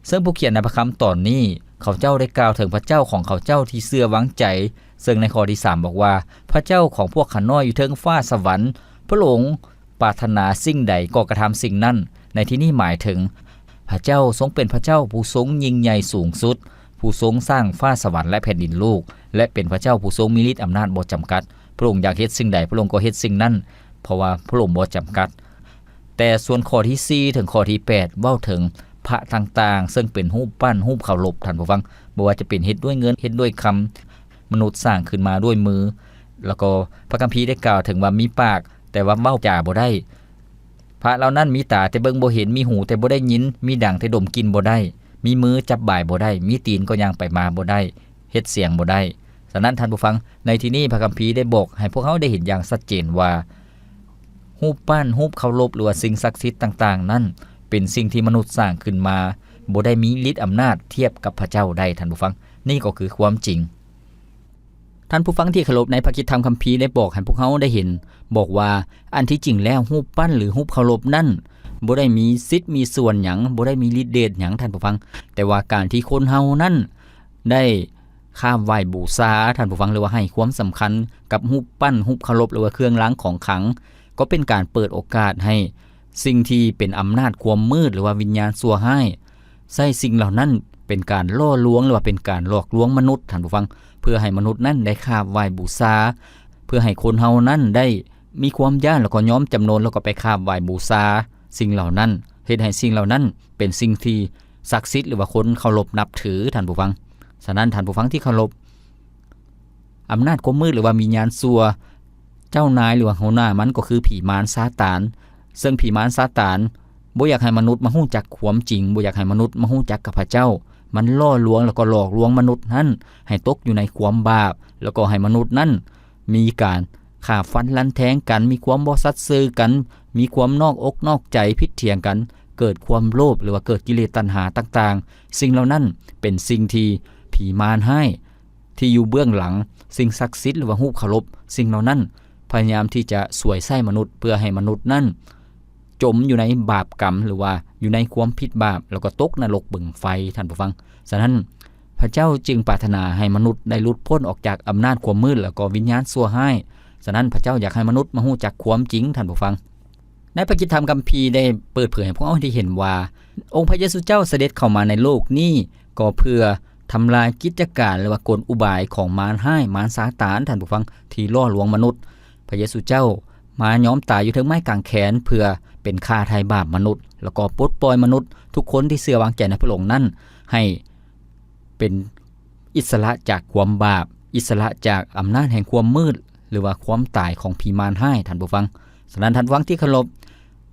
ເຊິ່ງຜູ້ຂຽນໃນພະຄຳຕອນນີ້, ເຂົາເຈົ້າໄດ້ກ່າວເຖິງພະເຈົ້າຂອງເຂົາເຈົ້າທີ່ເຊື່ອວາງໃຈ, ເຊິ່ງໃນຂໍ້ທີສາມບອກວ່າ, ພະເຈົ້າຂອງພວກຂ້ານ້ອຍຢູ່ເທິງຟ້າສະຫວັນ, ພະອົງປາດຖະໜາສິ່ງໃດກໍກະທຳສິ່ງນັ້ນ. ໃນທີ່ນີ້ໝາຍເຖິງ ພະເຈົ້າຊົງເປັນພະເຈົ້າຜູ້ຊົງຍິ່ງໃຫຍ່ສູງສຸດ, ຜູ້ຊົງສ້າງຟ້າສະຫວັນ ແລະ ແຜ່ນດິນໂລກ, ແລະ ເປັນພະເຈົ້າຜູ້ຊົງມີລິດອຳນາດບໍ່ຈຳກັດ. ພະອົງຢາກເຮັດສິ່ງໃດ, ພະອົງກໍເຮັດສິ່ງນັ້ນ, ເພາະວ່າພະອົງບໍ່ຈຳກັດ. ແຕ່ສ່ວນຂໍ້ທີສີ່ເຖິງຂໍ້ທີແປດ ເວົ້າເຖິງພະຕ່າງໆ ເຊິ່ງເປັນຮູບປັ້ນ, ຮູບເຄົາລົບ, ທ່ານຜູ້ຟັງ, ບໍ່ວ່າຈະເປັນເຮັດດ້ວຍເງິນ, ເຮັດດ້ວຍຄຳ, ມະນຸດສ້າງຂຶ້ນມາດ້ວຍມື, ແລ້ວກໍພະຄຳພີໄດ້ກ່າວເຖິງວ່າມີປາກ, ແຕ່ວ່າເວົ້າຈາບໍ່ໄດ້. ພະເຫຼົ່ານັ້ນມີຕາແຕ່ເບິ່ງບໍ່ເຫັນ, ມີຫູແຕ່ບໍ່ໄດ້ຍິນ, ມີດັງແຕ່ດົມກິ່ນບໍ່ໄດ້, ມີມືຈັບບາຍບໍ່ໄດ້, ມີຕີນກໍຍ່າງໄປມາບໍ່ໄດ້, ເຮັດສຽງບໍ່ໄດ້. ສະນັ້ນທ່ານຜູ້ຟັງ, ໃນທີ່ນີ້ພະຄຳພີໄດ້ບອກໃຫ້ພວກເຮົາໄດ້ເຫັນຢ່າງຊັດເຈນວ່າ ຮູບປັ້ນ, ຮູບເຄົາລົບ ຫຼືວ່າສິ່ງສັກສິດຕ່າງໆນັ້ນ ເປັນສິ່ງທີ່ມະນຸດສ້າງຂຶ້ນມາ, ບໍ່ໄດ້ມີລິດອຳນາດທຽບກັບພະເຈົ້າໄດ້, ທ່ານຜູ້ຟັງ. ນີ້ກໍຄືຄວາມຈິງ. ທ່ານຜູ້ຟັງທີ່ເຄົາລົບ, ໃນພະຄຣິສຕະທຳຄຳພີໄດ້ບອກໃຫ້ພວກເຮົາໄດ້ເຫັນ, ບອກວ່າ ອັນທີ່ຈິງແລ້ວ ຮູບປັ້ນ ຫຼື ຮູບເຄົາລົບນັ້ນ ບໍ່ໄດ້ມີສິດມີສ່ວນຫຍັງ, ບໍ່ໄດ້ມີລິດເດດຫຍັງ, ທ່ານຜູ້ຟັງ. ແຕ່ວ່າການທີ່ຄົນເຮົານັ້ນ ໄດ້ຂາບໄຫວ້ບູຊາ, ທ່ານຜູ້ຟັງ, ຫຼືວ່າໃຫ້ຄວາມສຳຄັນກັບຮູບປັ້ນ, ຮູບເຄົາລົບ ຫຼືວ່າເຄື່ອງລາງຂອງຂັງ, ກໍເປັນການເປີດໂອກາດໃຫ້ສິ່ງທີ່ເປັນອຳນາດຄວາມມືດ ຫຼືວ່າວິນຍານຊົ່ວຮ້າຍ ໃຊ້ສິ່ງເຫຼົ່ານັ້ນເປັນການຫຼໍ່ລວງ ຫຼືວ່າເປັນການຫຼອກລວງມະນຸດ, ທ່ານຜູ້ຟັງ, ເພື່ອໃຫ້ມະນຸດນັ້ນໄດ້ຂາບໄຫວ້ບູຊາ, ເພື່ອໃຫ້ຄົນເຮົານັ້ນໄດ້ມີຄວາມຢ້ານ ແລ້ວກໍຍອມຈຳນົນ ແລ້ວກໍໄປຂາບໄຫວ້ບູຊາສິ່ງເຫຼົ່ານັ້ນ, ເຮັດໃຫ້ສິ່ງເຫຼົ່ານັ້ນເປັນສິ່ງທີ່ ສັກສິດ ຫຼືວ່າຄົນເຄົາລົບນັບຖື, ທ່ານຜູ້ຟັງ. ສະນັ້ນທ່ານຜູ້ຟັງທີ່ເຄົາລົບ, ອຳນາດຄວາມມືດ ຫຼືວ່າວິນຍານຊົ່ວ ເຈົ້ານາຍ ຫຼືວ່າຫົວໜ້າມັນກໍຄືຜີມານຊາຕານ, ເຊິ່ງຜີມານຊາຕານບໍ່ຢາກໃຫ້ມະນຸດມາຮູ້ຈັກຄວາມຈິງ, ບໍ່ຢາກໃຫ້ມະນຸດມາຮູ້ຈັກກັບພະເຈົ້າ. ມັນຫຼໍ່ລວງ ແລ້ວກໍຫຼອກລວງມະນຸດນັ້ນໃຫ້ຕົກຢູ່ໃນຄວາມບາບ, ແລ້ວກໍໃຫ້ມະນຸດນັ້ນມີການຂ້າຟັນລັນແທງກັນ, ມີຄວາມບໍ່ສັດຊື່ກັນ, ມີຄວາມນອກອົກນອກໃຈ, ຜິດຖຽງກັນ, ເກີດຄວາມໂລບ ຫຼືວ່າເກີດກິເລດຕັນຫາຕ່າງໆ. ສິ່ງເຫຼົ່ານັ້ນເປັນສິ່ງທີ່ຜີມານຮ້າຍທີ່ຢູ່ເບື້ອງຫຼັງສິ່ງສັກສິດ ຫຼືວ່າຮູບເຄົາລົບ, ສິ່ງເຫຼົ່ານັ້ນພະຍາຍາມທີ່ຈະສວຍໃຊ້ມະນຸດ ເພື່ອໃຫ້ມະນຸດນັ້ນຈົມຢູ່ໃນບາບກຳ ຫຼືວ່າຢູ່ໃນຄວາມຜິດບາບ ແລ້ວກໍຕົກນະລົກເບິ່ງໄຟ, ທ່ານຜູ້ຟັງ. ສະນັ້ນ ພະເຈົ້າຈຶ່ງປາດຖະໜາໃຫ້ມະນຸດໄດ້ຫຼຸດພົ້ນອອກຈາກອຳນາດຄວາມມືດ ແລ້ວກໍວິນຍານຊົ່ວຮ້າຍ. ສະນັ້ນ ພະເຈົ້າຢາກໃຫ້ມະນຸດມາຮູ້ຈັກຄວາມຈິງ, ທ່ານຜູ້ຟັງ. ໃນພະຄຣິສຕະທຳຄຳພີໄດ້ເປີດເຜີຍໃຫ້ພວກເຮົາໄດ້ເຫັນວ່າ ອົງພະເຢຊູເຈົ້າສະເດັດເຂົ້າມາໃນໂລກນີ້ ກໍເພື່ອທຳລາຍກິດຈະການ ຫຼືວ່າກົນອຸບາຍຂອງມານຮ້າຍ, ມານຊາຕານ, ທ່ານຜູ້ຟັງ, ທີ່ຫຼໍ່ລວງມະນຸດ. ພະເຢຊູເຈົ້າມາຍອມຕາຍຢູ່ເທິງໄມ້ກາງແຂນ ເພື່ອເປັນຄ່າໄຖ່ບາບມະນຸດ ແລ້ວກໍປົດປ່ອຍມະນຸດທຸກຄົນທີ່ເຊື່ອວາງໃຈໃນພະອົງນັ້ນ ໃຫ້ເປັນ ອິດສະຫຼະຈາກຄວາມບາບ, ອິດສະຫຼະຈາກອຳນາດແຫ່ງຄວາມມືດ ຫຼືວ່າຄວາມຕາຍຂອງຜີມານຮ້າຍ, ທ່ານຜູ້ຟັງ. ສະນັ້ນ, ທ່ານຜູ້ຟັງທີ່ເຄົາລົບ,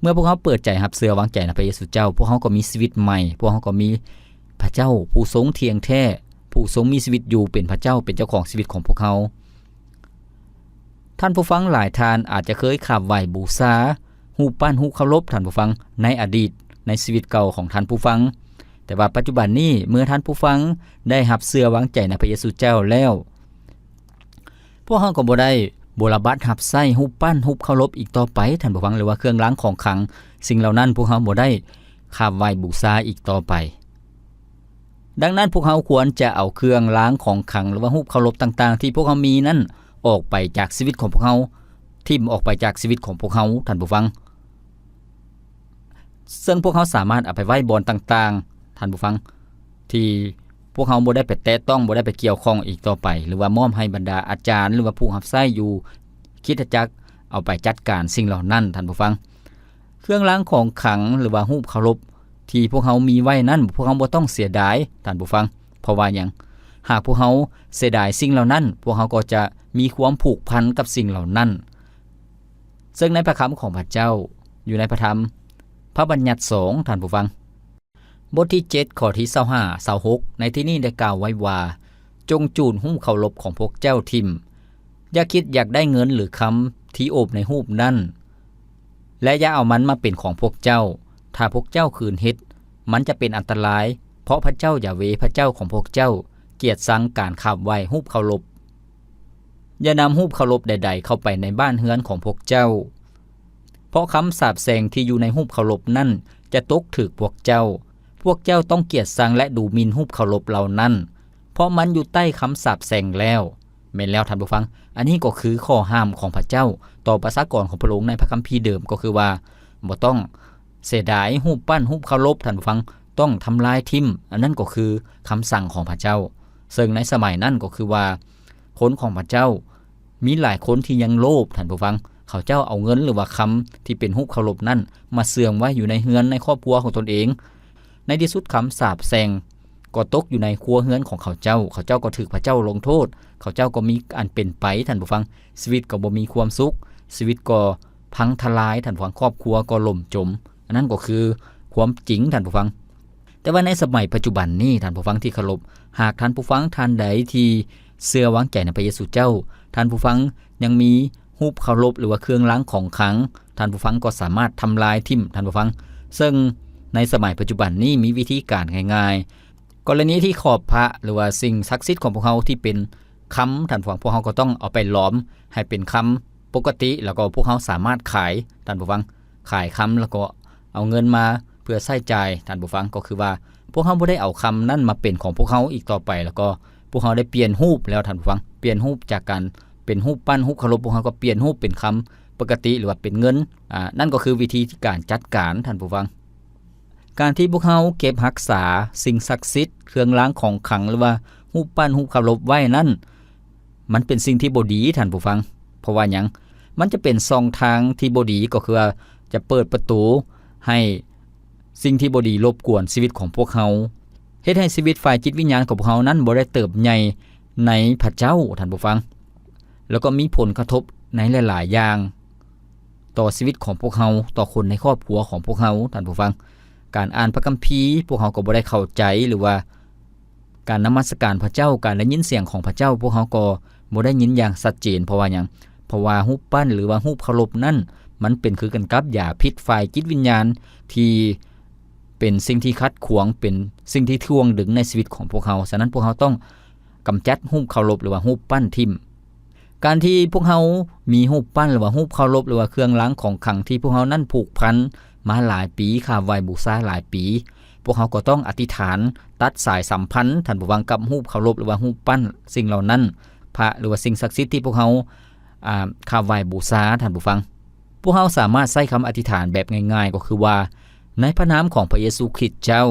ເມື່ອພວກເຮົາເປີດໃຈຮັບເຊື່ອວາງໃຈໃນພະເຢຊູເຈົ້າ, ພວກເຮົາກໍມີຊີວິດໃໝ່, ພວກເຮົາກໍມີພະເຈົ້າຜູ້ຊົງທ່ຽງແທ້, ຜູ້ຊົງມີຊີວິດຢູ່ເປັນພະເຈົ້າ, ເປັນເຈົ້າຂອງຊີວິດຂອງພວກເຮົາ. ທ່ານຜູ້ຟັງຫຼາຍທ່ານອາດຈະເຄີຍຂາບໄຫວ້ບູຊາຮູບປັ້ນ, ຮູບເຄົາລົບ, ທ່ານຜູ້ຟັງ, ໃນອະດີດ, ໃນຊີວິດເກົ່າຂອງທ່ານຜູ້ຟັງ. ແຕ່ວ່າປັດຈຸບັນນີ້, ເມື່ອທ່ານຜູ້ຟັງໄດ້ຮັບເຊື່ອວາງໃຈໃນພະເຢຊູເຈົ້າແລ້ວ, ພວກເຮົາກໍບໍ່ໄດ້ບົວລະບັດຮັບໃຊ້ຮູບປັ້ນ, ຮູບເຄົາລົບອີກຕໍ່ໄປ, ທ່ານຜູ້ຟັງ, ຫຼືວ່າເຄື່ອງລາງຂອງຂັງ, ສິ່ງເຫຼົ່ານັ້ນພວກເຮົາບໍ່ໄດ້ຂາບໄຫວ້ບູຊາອີກຕໍ່ໄປ. ດັ່ງນັ້ນ ພວກເຮົາຄວນຈະເອົາເຄື່ອງລາງຂອງຂັງ ຫຼືວ່າຮູບເຄົາລົບຕ່າງໆ ທີ່ພວກເຮົາມີນັ້ນ ອອກໄປຈາກຊີວິດຂອງພວກເຮົາ, ຖິ້ມອອກໄປຈາກຊີວິດຂອງພວກເຮົາ, ທ່ານຜູ້ຟັງ. ເຊິ່ງພວກເຮົາສາມາດເອົາໄປໄວ້ບ່ອນຕ່າງໆ, ທ່ານຜູ້ຟັງ, ທີ່ພວກເຮົາບໍ່ໄດ້ໄປແຕະຕ້ອງ, ບໍ່ໄດ້ໄປກ່ຽວຂ້ອງອີກຕໍ່ໄປ, ຫຼືວ່າມອບໃຫ້ບັນດາອາຈານ ຫຼືວ່າຜູ້ຮັບໃຊ້ຢູ່ຄຣິສຕະຈັກເອົາໄປຈັດການສິ່ງເຫຼົ່ານັ້ນ, ທ່ານຜູ້ຟັງ. ເຄື່ອງລາງຂອງຂັງ ຫຼືວ່າຮູບເຄົາລົບທີ່ພວກເຮົາມີໄວ້ນັ້ນ, ພວກເຮົາບໍ່ຕ້ອງເສຍດາຍ, ທ່ານຜູ້ຟັງ. ເພາະວ່າຫຍັງ? ຫາກພວກເຮົາເສຍດາຍສິ່ງເຫຼົ່ານັ້ນ, ພວກເຮົາກໍຈະມີຄວາມຜູກພັນກັບສິ່ງເຫຼົ່ານັ້ນ. ເຊິ່ງໃນພະຄຳຂອງພະເຈົ້າ, ຢູ່ໃນພະທຳພະບັນຍັດສອງ, ທ່ານຜູ້ຟັງ, ບົດທີເຈັດ ຂໍ້ທີຊາວຫ້າ ຊາວຫົກ ໃນທີ່ນີ້ໄດ້ກ່າວໄວ້ວ່າ, ຈົ່ງຈູດຮູບເຄົາລົບຂອງພວກເຈົ້າຖິ້ມ. ຢ່າຄິດຢາກໄດ້ເງິນ ຫຼື ຄຳທີ່ໂອບໃນຮູບນັ້ນ ແລະ ຢ່າເອົາມັນມາເປັນຂອງພວກເຈົ້າ. ຖ້າພວກເຈົ້າຄືນເຮັດ, ມັນຈະເປັນອັນຕະລາຍ, ເພາະພະເຈົ້າຢາເວ ພະເຈົ້າຂອງພວກເຈົ້າ ກຽດຊັງການຂາບໄຫວ້ຮູບເຄົາລົບ. ຢ່ານຳຮູບເຄົາລົບໃດໆເຂົ້າໄປໃນບ້ານເຮືອນຂອງພວກເຈົ້າ, ເພາະຄຳສາບແຊ່ງທີ່ຢູ່ໃນຮູບເຄົາລົບນັ້ນຈະຕົກຖືກພວກເຈົ້າ. ພວກເຈົ້າຕ້ອງກຽດຊັງ ແລະ ດູໝິ່ນຮູບເຄົາລົບເຫຼົ່ານັ້ນ, ເພາະມັນຢູ່ໃຕ້ຄຳສາບແຊ່ງແລ້ວ. ແມ່ນແລ້ວທ່ານຜູ້ຟັງ, ອັນນີ້ກໍຄືຂໍ້ຫ້າມຂອງພະເຈົ້າຕໍ່ປະຊາກອນຂອງພະອົງໃນພະຄຳພີເດີມ, ກໍຄືວ່າບໍ່ຕ້ອງເສຍດາຍຮູບປັ້ນ, ຮູບເຄົາລົບ, ທ່ານຜູ້ຟັງ, ຕ້ອງທຳລາຍຖິ້ມ. ອັນນັ້ນກໍຄືຄຳສັ່ງຂອງພະເຈົ້າ. ເຊິ່ງໃນສະໄໝນັ້ນກໍຄືວ່າ ຄົນຂອງພະເຈົ້າມີຫຼາຍຄົນທີ່ຍັງໂລບ, ທ່ານຜູ້ຟັງ. ເຂົາເຈົ້າເອົາເງິນ ຫຼືວ່າຄຳທີ່ເປັນຮູບເຄົາລົບນັ້ນມາເຊື່ອງໄວ້ຢູ່ໃນເຮືອນ, ໃນຄອບຄົວຂອງຕົນເອງ. ໃນທີ່ສຸດຄຳສາບແຊ່ງກໍຕົກຢູ່ໃນຄົວເຮືອນຂອງເຂົາເຈົ້າ. ເຂົາເຈົ້າກໍຖືກພະເຈົ້າລົງໂທດ. ເຂົາເຈົ້າກໍມີອັນເປັນໄປ, ທ່ານຜູ້ຟັງ. ຊີວິດກໍບໍ່ມີຄວາມສຸກ. ຊີວິດກໍພັງທະລາຍ, ທ່ານຜູ້ຟັງ. ຄອບຄົວກໍຫຼົ່ມຈົມ. ອັນນັ້ນກໍຄືຄວາມຈິງ, ທ່ານຜູ້ຟັງ. ແຕ່ວ່າໃນສະໄໝປັດຈຸບັນນີ້, ທ່ານຜູ້ຟັງທີ່ເຄົາລົບ, ຫາກທ່ານຜູ້ຟັງທ່ານໃດທີ່ເຊື່ອວາງໃຈໃນພະເຢຊູເຈົ້າ, ທ່ານຜູ້ຟັງຍັງມີຮູບເຄົາລົບ ຫຼືວ່າເຄື່ອງລາງຂອງຂັງ, ທ່ານຜູ້ຟັງກໍສາມາດທຳລາຍຖິ້ມ, ທ່ານຜູ້ຟັງ. ເຊິ່ງໃນສະໄໝປັດຈຸບັນນີ້ມີວິທີການງ່າຍໆ. ກໍລະນີທີ່ຂອບພະ ຫຼືວ່າສິ່ງສັກສິດຂອງພວກເຮົາທີ່ເປັນຄຳ, ທ່ານຜູ້ຟັງ, ພວກເຮົາກໍຕ້ອງເອົາໄປຫຼອມໃຫ້ເປັນຄຳປົກກະຕິ, ແລ້ວກໍພວກເຮົາສາມາດຂາຍ, ທ່ານຜູ້ຟັງ, ຂາຍຄຳ ແລ້ວກໍເອົາເງິນມາ ເພື່ອໃຊ້ຈ່າຍ, ທ່ານຜູ້ຟັງ, ກໍຄືວ່າພວກເຮົາບໍ່ໄດ້ເອົາຄຳນັ້ນມາເປັນຂອງພວກເຮົາອີກຕໍ່ໄປ, ແລ້ວກໍພວກເຮົາໄດ້ປ່ຽນຮູບແລ້ວ, ທ່ານຜູ້ຟັງ, ປ່ຽນຮູບຈາກການເປັນຮູບປັ້ນ, ຮູບເຄົາລົບ, ພວກເຮົາກໍປ່ຽນຮູບເປັນຄຳປົກກະຕິ ຫຼືວ່າເປັນເງິນ. ອາ, ນັ້ນກໍຄືວິທີການຈັດການ, ທ່ານຜູ້ຟັງ. ການທີ່ພວກເຮົາເກັບຮັກສາສິ່ງສັກສິດ, ເຄື່ອງລາງຂອງຂັງ ຫຼືວ່າຮູບປັ້ນ, ຮູບເຄົາລົບໄວ້ນັ້ນ, ມັນເປັນສິ່ງທີ່ບໍ່ດີ, ທ່ານຜູ້ຟັງ. ເພາະວ່າຫຍັງ? ມັນຈະເປັນຊ່ອງທາງທີ່ບໍ່ດີ, ກໍຄືວ່າຈະເປີດປະຕູໃຫ້ສິ່ງທີ່ບໍ່ດີລົບກວນຊີວິດຂອງພວກເຮົາ, ເຮັດໃຫ້ຊີວິດຝ່າຍຈິດວິນຍານຂອງພວກເຮົານັ້ນບໍ່ໄດ້ເຕີບໃຫຍ່ໃນພະເຈົ້າ, ທ່ານຜູ້ຟັງ, ແລ້ວກໍມີຜົນກະທົບໃນຫຼາຍໆຢ່າງຕໍ່ຊີວິດຂອງພວກເຮົາ, ຕໍ່ຄົນໃນຄອບຄົວຂອງພວກເຮົາ, ທ່ານຜູ້ຟັງ. ການອ່ານພະຄຳພີ ພວກເຮົາກໍບໍ່ໄດ້ເຂົ້າໃຈ, ຫຼືວ່າ ການນະມັດສະການພະເຈົ້າ, ການໄດ້ຍິນສຽງຂອງພະເຈົ້າ, ພວກເຮົາກໍບໍ່ໄດ້ຍິນຢ່າງຊັດເຈນ. ເພາະວ່າຫຍັງ? ເພາະວ່າຮູບປັ້ນ ຫຼືວ່າຮູບເຄົາລົບນັ້ນ, ມັນເປັນຄືກັນກັບຢາພິດຝ່າຍຈິດວິນຍານ ທີ່ເປັນສິ່ງທີ່ຂັດຂວາງ, ເປັນສິ່ງທີ່ຖ່ວງດຶງໃນຊີວິດຂອງພວກເຮົາ. ສະນັ້ນ, ພວກເຮົາຕ້ອງກຳຈັດຮູບເຄົາລົບ ຫຼືວ່າຮູບປັ້ນຖິ້ມ. ການທີ່ພວກເຮົາມີຮູບປັ້ນ ຫຼືວ່າຮູບເຄົາລົບ ຫຼືວ່າເຄື່ອງລາງຂອງຂັງທີ່ພວກເຮົານັ້ນຜູກພັນມາຫຼາຍປີ, ຂາບໄຫວ້ບູຊາຫຼາຍປີ, ພວກເຮົາກໍຕ້ອງອະທິຖານຕັດສາຍສຳພັນ, ທ່ານຜູ້ຟັງ, ກັບຮູບເຄົາລົບ ຫຼືວ່າຮູບປັ້ນສິ່ງເຫຼົ່ານັ້ນ, ພະ ຫຼືວ່າສິ່ງສັກສິດທີ່ພວກເຮົາ, ອາ, ຂາບໄຫວ້ບູຊາ, ທ່ານຜູ້ຟັງ. ພວກເຮົາສາມາດໃຊ້ຄຳອະທິຖານແບບງ່າຍໆ, ກໍຄືວ່າ, ໃນພະນາມຂອງພະເຢຊູຄຣິດເຈົ້າ,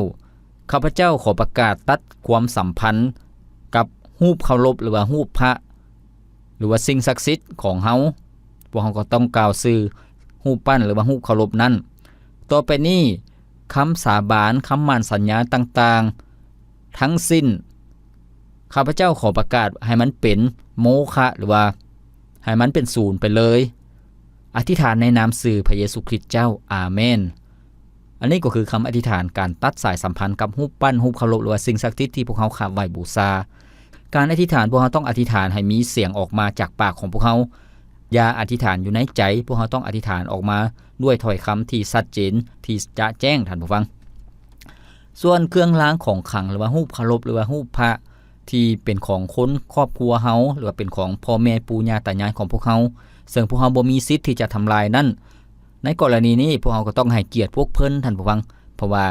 ຂ້າພະເຈົ້າຂໍປະກາດຕັດຄວາມສຳພັນກັບຮູບເຄົາລົບ ຫຼືວ່າຮູບພະ ຫຼືວ່າສິ່ງສັກສິດຂອງເຮົາ. ພວກເຮົາກໍຕ້ອງກ່າວຊື່ຮູບປັ້ນ ຫຼືວ່າຮູບເຄົາລົບນັ້ນ. ຕໍ່ໄປນີ້, ຄຳສາບານ, ຄຳໝັ້ນສັນຍາຕ່າງໆທັງສິ້ນ, ຂ້າພະເຈົ້າຂໍປະກາດໃຫ້ມັນເປັນໂມຄະ ຫຼືວ່າໃຫ້ມັນເປັນສູນໄປເລີຍ. ອະທິຖານໃນນາມຊື່ພະເຢຊູຄຣິດເຈົ້າ. ອາເມນ. ອັນນີ້ກໍຄືຄຳອະທິຖານການຕັດສາຍສຳພັນກັບຮູບປັ້ນ, ຮູບເຄົາລົບ ຫຼືວ່າສິ່ງສັກສິດທີ່ພວກເຮົາຂາບໄຫວ້ບູຊາ. ການອະທິຖານ, ພວກເຮົາຕ້ອງອະທິຖານໃຫ້ມີສຽງອອກມາຈາກປາກຂອງພວກເຮົາ. ຢ່າອະທິຖານຢູ່ໃນໃຈ, ພວກເຮົາຕ້ອງອະທິຖານອອກມາດ້ວຍຖ້ອຍຄຳທີ່ຊັດເຈນ, ທີ່ຈະແຈ້ງ, ທ່ານຜູ້ຟັງ. ສ່ວນເຄື່ອງລາງຂອງຂລັງ ຫຼືວ່າຮູບເຄົາລົບ ຫຼືວ່າຮູບພະທີ່ເປັນຂອງຄົນຄອບຄົວເຮົາ ຫຼືວ່າເປັນຂອງພໍ່ແມ່ປູ່ຍ່າຕາຍາຍຂອງພວກເຮົາ ເຊິ່ງພວກເຮົາບໍ່ມີສິດທີ່ຈະທຳລາຍນັ້ນ, ໃນກໍລະນີນີ້ ພວກເຮົາກໍຕ້ອງໃຫ້ກຽດພວກເພິ່ນ, ທ່ານຜູ້ຟັງ, ເພາະວ່າ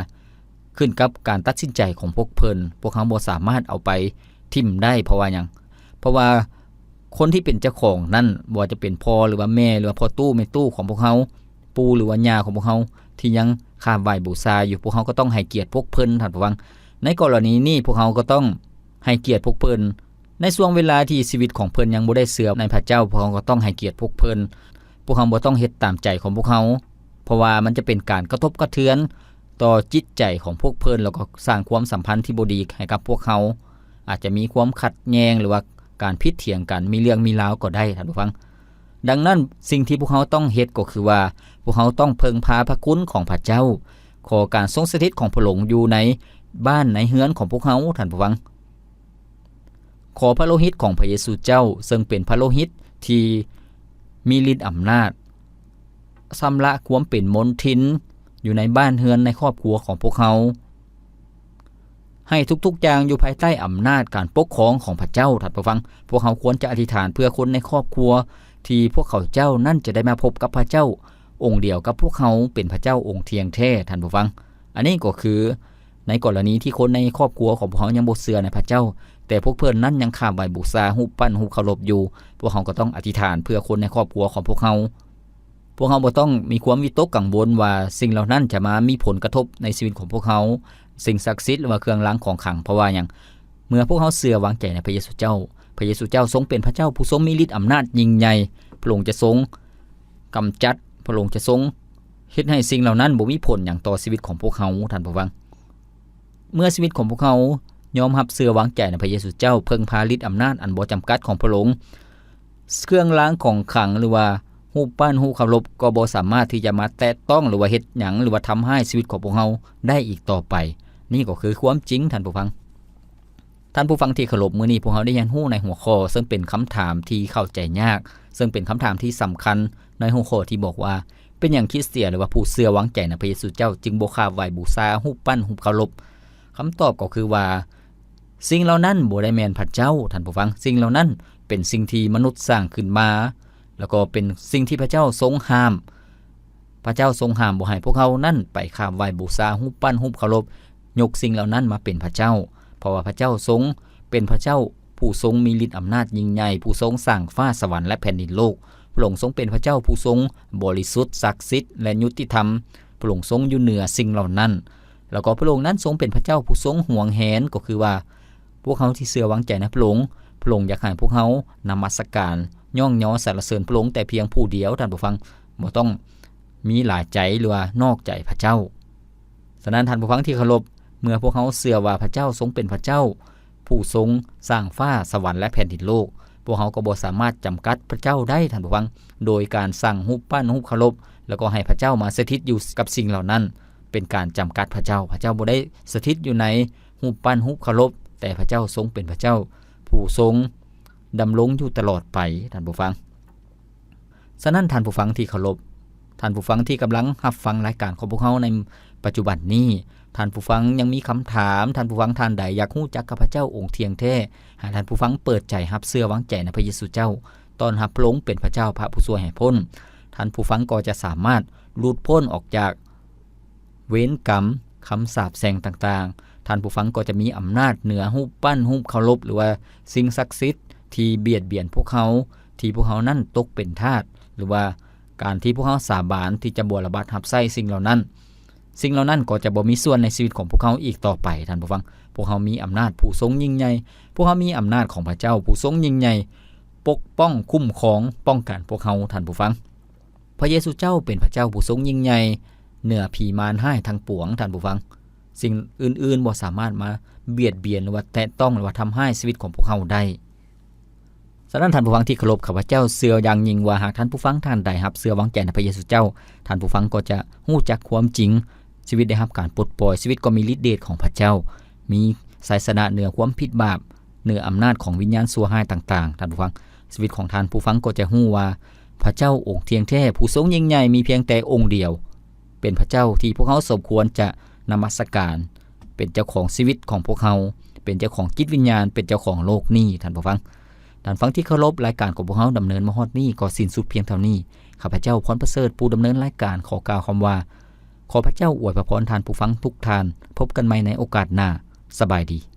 ຂຶ້ນກັບການຕັດສິນໃຈຂອງພວກເພິ່ນ. ພວກເຮົາບໍ່ສາມາດເອົາໄປຖິ້ມໄດ້. ເພາະວ່າຫຍັງ? ເພາະວ່າຄົນທີ່ເປັນເຈົ້າຂອງນັ້ນ, ບໍ່ວ່າຈະເປັນພໍ່ ຫຼືວ່າແມ່ ຫຼືວ່າພໍ່ຕູ້ແມ່ຕູ້ຂອງພວກເຮົາ, ປູ່ ຫຼືວ່າຍ່າຂອງພວກເຮົາ ທີ່ຍັງຂາບໄຫວ້ບູຊາຢູ່, ພວກເຮົາກໍຕ້ອງໃຫ້ກຽດພວກເພິ່ນ, ທ່ານຜູ້ຟັງ. ໃນກໍລະນີນີ້ ພວກເຮົາກໍຕ້ອງໃຫ້ກຽດພວກເພິ່ນ. ໃນຊ່ວງເວລາທີ່ຊີວິດຂອງເພິ່ນຍັງບໍ່ໄດ້ເຊື່ອໃນພະເຈົ້າ, ພວກເຮົາກໍຕ້ອງໃຫ້ກຽດພວກເພິ່ນ. ພວກເຮົາບໍ່ຕ້ອງເຮັດຕາມໃຈຂອງພວກເຮົາ, ເພາະວ່າມັນຈະເປັນການກະທົບກະເທືອນຕໍ່ຈິດໃຈຂອງພວກເພິ່ນ, ແລ້ວກໍສ້າງຄວາມສຳພັນທີ່ບໍ່ດີໃຫ້ກັບພວກເຮົາ. ອາດຈະມີຄວາມຂັດແຍ່ງ ຫຼືວ່າການຜິດຖຽງກັນ, ມີເລື່ອງມີລາວກໍໄດ້, ທ່ານຜູ້ຟັງ. ດັ່ງນັ້ນ, ສິ່ງທີ່ພວກເຮົາຕ້ອງເຮັດກໍຄືວ່າ ພວກເຮົາຕ້ອງເພິ່ງພາພະຄຸນຂອງພະເຈົ້າ, ຂໍການຊົງສະຖິດຂອງພະອົງຢູ່ໃນບ້ານໃນເຮືອນຂອງພວກເຮົາ, ທ່ານຜູ້ຟັງ. ຂໍພະໂລຫິດຂອງພະເຢຊູເຈົ້າ, ເຊິ່ງເປັນພະໂລຫິດທີ່ມີລິດອຳນາດ, ຊຳລະຄວາມເປັນມົນທິນຢູ່ໃນບ້ານເຮືອນໃນຄອບຄົວຂອງພວກເຮົາ, ໃຫ້ທຸກໆຢ່າງຢູ່ພາຍໃຕ້ອຳນາດການປົກຄອງຂອງພະເຈົ້າ, ທ່ານຜູ້ຟັງ. ພວກເຮົາຄວນຈະອະທິຖານເພື່ອຄົນໃນຄອບຄົວ ທີ່ພວກເຂົາເຈົ້ານັ້ນຈະໄດ້ມາພົບກັບພະເຈົ້າອົງດຽວກັບພວກເຮົາ, ເປັນພະເຈົ້າອົງທ່ຽງແທ້, ທ່ານຜູ້ຟັງ. ອັນນີ້ກໍຄືໃນກໍລະນີທີ່ຄົນໃນຄອບຄົວຂອງພວກເຮົາຍັງບໍ່ເຊື່ອໃນພະເຈົ້າ, ແຕ່ພວກເພິ່ນນັ້ນຍັງຂາບໄຫວ້ບູຊາຮູບປັ້ນຮູບເຄົາລົບຢູ່, ພວກເຮົາກໍຕ້ອງອະທິຖານເພື່ອຄົນໃນຄອບຄົວຂອງພວກເຮົາ. ພວກເຮົາບໍ່ຕ້ອງມີຄວາມວິຕົກກັງວົນວ່າສິ່ງເຫຼົ່ານັ້ນຈະມາມີຜົນກະທົບໃນຊີວິດຂອງພວກເຮົາ, ສິ່ງສັກສິດ ຫຼືວ່າເຄື່ອງລາງຂອງຂລັງ. ເພາະວ່າຫຍັງ? ເມື່ອພວກເຮົາເຊື່ອວາງໃຈໃນພະເຢຊູເຈົ້າ, ພະເຢຊູເຈົ້າຊົງເປັນພະເຈົ້າຜູ້ຊົງມີລິດອຳນາດຍິ່ງໃຫຍ່, ພະອົງຈະຊົງກຳຈັດ, ພະອົງຈະຊົງເຮັດໃຫ້ສິ່ງເຫຼົ່ານັ້ນບໍ່ມີຜົນຫຍັງຕໍ່ຊີວິດຂອງພວກເຮົາ, ທ່ານຜູ້ຟັງ. ເມື່ອຊີວິດຂອງພວກເຮົາຍອມຮັບເຊື່ອວາງໃຈໃນພະເຢຊູເຈົ້າ, ເພິ່ງພາລິດອຳນາດອັນບໍ່ຈຳກັດຂອງພະອົງ, ເຄື່ອງລາງຂອງຂລັງ ຫຼືວ່າຮູບປັ້ນຮູບເຄົາລົບ ກໍບໍ່ສາມາດທີ່ຈະມາແຕະຕ້ອງ ຫຼືວ່າເຮັດຫຍັງ ຫຼືວ່າທຳຮ້າຍຊີວິດຂອງພວກເຮົາໄດ້ອີກຕໍ່ໄປ. ນີ້ກໍຄືຄວາມຈິງ, ທ່ານຜູ້ຟັງ. ທ່ານຜູ້ຟັງທີ່ເຄົາລົບ, ມື້ນີ້ພວກເຮົາໄດ້ຮຽນຮູ້ໃນຫົວຂໍ້ ເຊິ່ງເປັນຄຳຖາມທີ່ເຂົ້າໃຈຍາກ, ເຊິ່ງເປັນຄຳຖາມທີ່ສຳຄັນ ໃນຫົວຂໍ້ທີ່ບອກວ່າ ເປັນຫຍັງຄຣິສຕຽນ ຫຼືວ່າຜູ້ເຊື່ອວາງໃຈໃນພະເຢຊູເຈົ້າ ຈຶ່ງບໍ່ຂາບໄຫວ້ບູຊາຮູບປັ້ນຮູບເຄົາລົບ? ຄຳຕອບກໍຄືວ່າ ສິ່ງເຫຼົ່ານັ້ນບໍ່ໄດ້ແມ່ນພະເຈົ້າ, ທ່ານຜູ້ຟັງ. ສິ່ງເຫຼົ່ານັ້ນເປັນສິ່ງທີ່ມະນຸດສ້າງຂຶ້ນມາ, ແລ້ວກໍເປັນສິ່ງທີ່ພະເຈົ້າຊົງຫ້າມ. ພະເຈົ້າຊົງຫ້າມບໍ່ໃຫ້ພວກເຮົານັ້ນໄປຂາບໄຫວ້ບູຊາຮູບປັ້ນຮູບເຄົາລົບ, ຍົກສິ່ງເຫຼົ່ານັ້ນມາເປັນພະເຈົ້າ, ເພາະວ່າພະເຈົ້າຊົງເປັນພະເຈົ້າຜູ້ຊົງມີລິດອຳນາດຍິ່ງໃຫຍ່, ຜູ້ຊົງສ້າງຟ້າສະຫວັນ ແລະ ແຜ່ນດິນໂລກ. ພະອົງຊົງເປັນພະເຈົ້າຜູ້ຊົງບໍລິສຸດ, ສັກສິດ ແລະ ຍຸຕິທຳ. ພະອົງຊົງຢູ່ເໜືອສິ່ງເຫຼົ່ານັ້ນ, ແລ້ວກໍພະອົງນັ້ນຊົງເປັນພະເຈົ້າຜູ້ຊົງຫວງແຫນ, ກໍຄືວ່າ ພວກເຮົາທີ່ເຊື່ອວາງໃຈໃນພະອົງ, ພະອົງຢາກໃຫ້ພວກເຮົານະມັດສະການ, ຍ້ອງຍໍ, ສັນລະເສີນພະອົງແຕ່ພຽງຜູ້ດຽວ, ທ່ານຜູ້ຟັງ, ບໍ່ຕ້ອງມີຫຼາຍໃຈ ຫຼືວ່ານອກໃຈພະເຈົ້າ. ສະນັ້ນ, ທ່ານຜູ້ຟັງທີ່ເຄົາລົບ, ເມື່ອພວກເຮົາເຊື່ອວ່າພະເຈົ້າຊົງເປັນພະເຈົ້າຜູ້ຊົງສ້າງຟ້າສະຫວັນ ແລະ ແຜ່ນດິນໂລກ, ພວກເຮົາກໍບໍ່ສາມາດຈຳກັດພະເຈົ້າໄດ້, ທ່ານຜູ້ຟັງ, ໂດຍການສ້າງຮູບປັ້ນ, ຮູບເຄົາລົບ, ແລ້ວກໍໃຫ້ພະເຈົ້າມາສະຖິດຢູ່ກັບສິ່ງເຫຼົ່ານັ້ນ, ເປັນການຈຳກັດພະເຈົ້າ. ພະເຈົ້າບໍ່ໄດ້ສະຖິດຢູ່ໃນ ຮູບປັ້ນຮູບເຄົາລົບ, ແຕ່ພະເຈົ້າຊົງເປັນພະເຈົ້າຜູ້ຊົງດຳລົງຢູ່ຕະຫຼອດໄປ, ທ່ານຜູ້ຟັງ. ສະນັ້ນ, ທ່ານຜູ້ຟັງທີ່ເຄົາລົບ, ທ່ານຜູ້ຟັງທີ່ກຳລັງຮັບຟັງລາຍການຂອງພວກເຮົາໃນປັດຈຸບັນນີ້, ທ່ານຜູ້ຟັງຍັງມີຄຳຖາມ, ທ່ານຜູ້ຟັງທ່ານໃດຢາກຮູ້ຈັກກັບພະເຈົ້າອົງທ່ຽງແທ້, ໃຫ້ທ່ານຜູ້ຟັງເປີດໃຈຮັບເຊື່ອວາງໃຈໃນພະເຢຊູເຈົ້າ, ຕ້ອນຮັບພະອົງເປັນພະເຈົ້າ, ພະຜູ້ຊ່ວຍໃຫ້ພົ້ນ. ທ່ານຜູ້ຟັງກໍຈະສາມາດຫຼຸດພົ້ນອອກຈາກ ເວນກຳ, ຄຳສາບແຊ່ງຕ່າງໆ, ທ່ານຜູ້ຟັງກໍຈະມີອຳນາດເໜືອຮູບປັ້ນ, ຮູບເຄົາລົບ ຫຼືວ່າສິ່ງສັກສິດທີ່ບຽດບຽນພວກເຮົາ, ທີ່ພວກເຮົານັ້ນຕົກເປັນທາດ, ຫຼືວ່າການທີ່ພວກເຮົາສາບານທີ່ຈະບໍ່ລະບັດຮັບໃຊ້ສິ່ງເຫຼົ່ານັ້ນ, ສິ່ງເຫຼົ່ານັ້ນກໍຈະບໍ່ມີສ່ວນໃນຊີວິດຂອງພວກເຮົາອີກຕໍ່ໄປ, ທ່ານຜູ້ຟັງ. ພວກເຮົາມີອຳນາດຜູ້ຊົງຍິ່ງໃຫຍ່, ພວກເຮົາມີອຳນາດຂອງພະເຈົ້າຜູ້ຊົງຍິ່ງໃຫຍ່, ປົກປ້ອງ, ຄຸ້ມຄອງ, ປ້ອງກັນພວກເຮົາ, ທ່ານຜູ້ຟັງ. ພະເຢຊູເຈົ້າເປັນພະເຈົ້າຜູ້ຊົງຍິ່ງໃຫຍ່ເໜືອຜີມານຮ້າຍທັງປວງ, ທ່ານຜູ້ຟັງ. ສິ່ງອື່ນໆບໍ່ສາມາດມາບຽດບຽນ ຫຼືວ່າແຕະຕ້ອງ ຫຼືວ່າທຳຮ້າຍຊີວິດຂອງພວກເຮົາໄດ້. ສະນັ້ນ, ທ່ານຜູ້ຟັງທີ່ເຄົາລົບ, ຂ້າພະເຈົ້າເຊື່ອຢ່າງຍິ່ງວ່າ ຫາກທ່ານຜູ້ຟັງທ່ານໃດຮັບເຊື່ອວາງໃຈໃນພະເຢຊູເຈົ້າ, ທ່ານຜູ້ຟັງກໍຈະຮູ້ຈັກຄວາມຈິງ, ຊີວິດໄດ້ຮັບການປົດປ່ອຍ, ຊີວິດກໍມີລິດເດດຂອງພະເຈົ້າ, ມີໄຊຊະນະເໜືອຄວາມຜິດບາບ, ເໜືອອຳນາດຂອງວິນຍານຊົ່ວຮ້າຍຕ່າງໆ, ທ່ານຜູ້ຟັງ. ຊີວິດຂອງທ່ານຜູ້ຟັງກໍຈະຮູ້ວ່າ ພະເຈົ້າອົງທ່ຽງແທ້, ຜູ້ຊົງຍິ່ງໃຫຍ່, ມີພຽງແຕ່ອົງດຽວ, ເປັນພະເຈົ້າທີ່ພວກເຮົາສົມຄວນຈະນະມັດສະການ, ເປັນເຈົ້າຂອງຊີວິດຂອງພວກເຮົາ, ເປັນເຈົ້າຂອງຈິດວິນຍານ, ເປັນເຈົ້າຂອງໂລກນີ້, ທ່ານຜູ້ຟັງ. ທ່ານຟັງທີ່ເຄົາລົບ, ລາຍການຂອງພວກເຮົາດຳເນີນມາຮອດນີ້ກໍສິ້ນສຸດພຽງເທົ່ານີ້. ຂ້າພະເຈົ້າ ພອນປະເສີດ, ຜູ້ດຳເນີນລາຍການ, ຂໍກ່າວຄຳວ່າ ຂໍພະເຈົ້າອວຍພະພອນທ່ານຜູ້ຟັງທຸກທ່ານ. ພົບກັນໃໝ່ໃນໂອກາດໜ້າ. ສະບາຍດີ.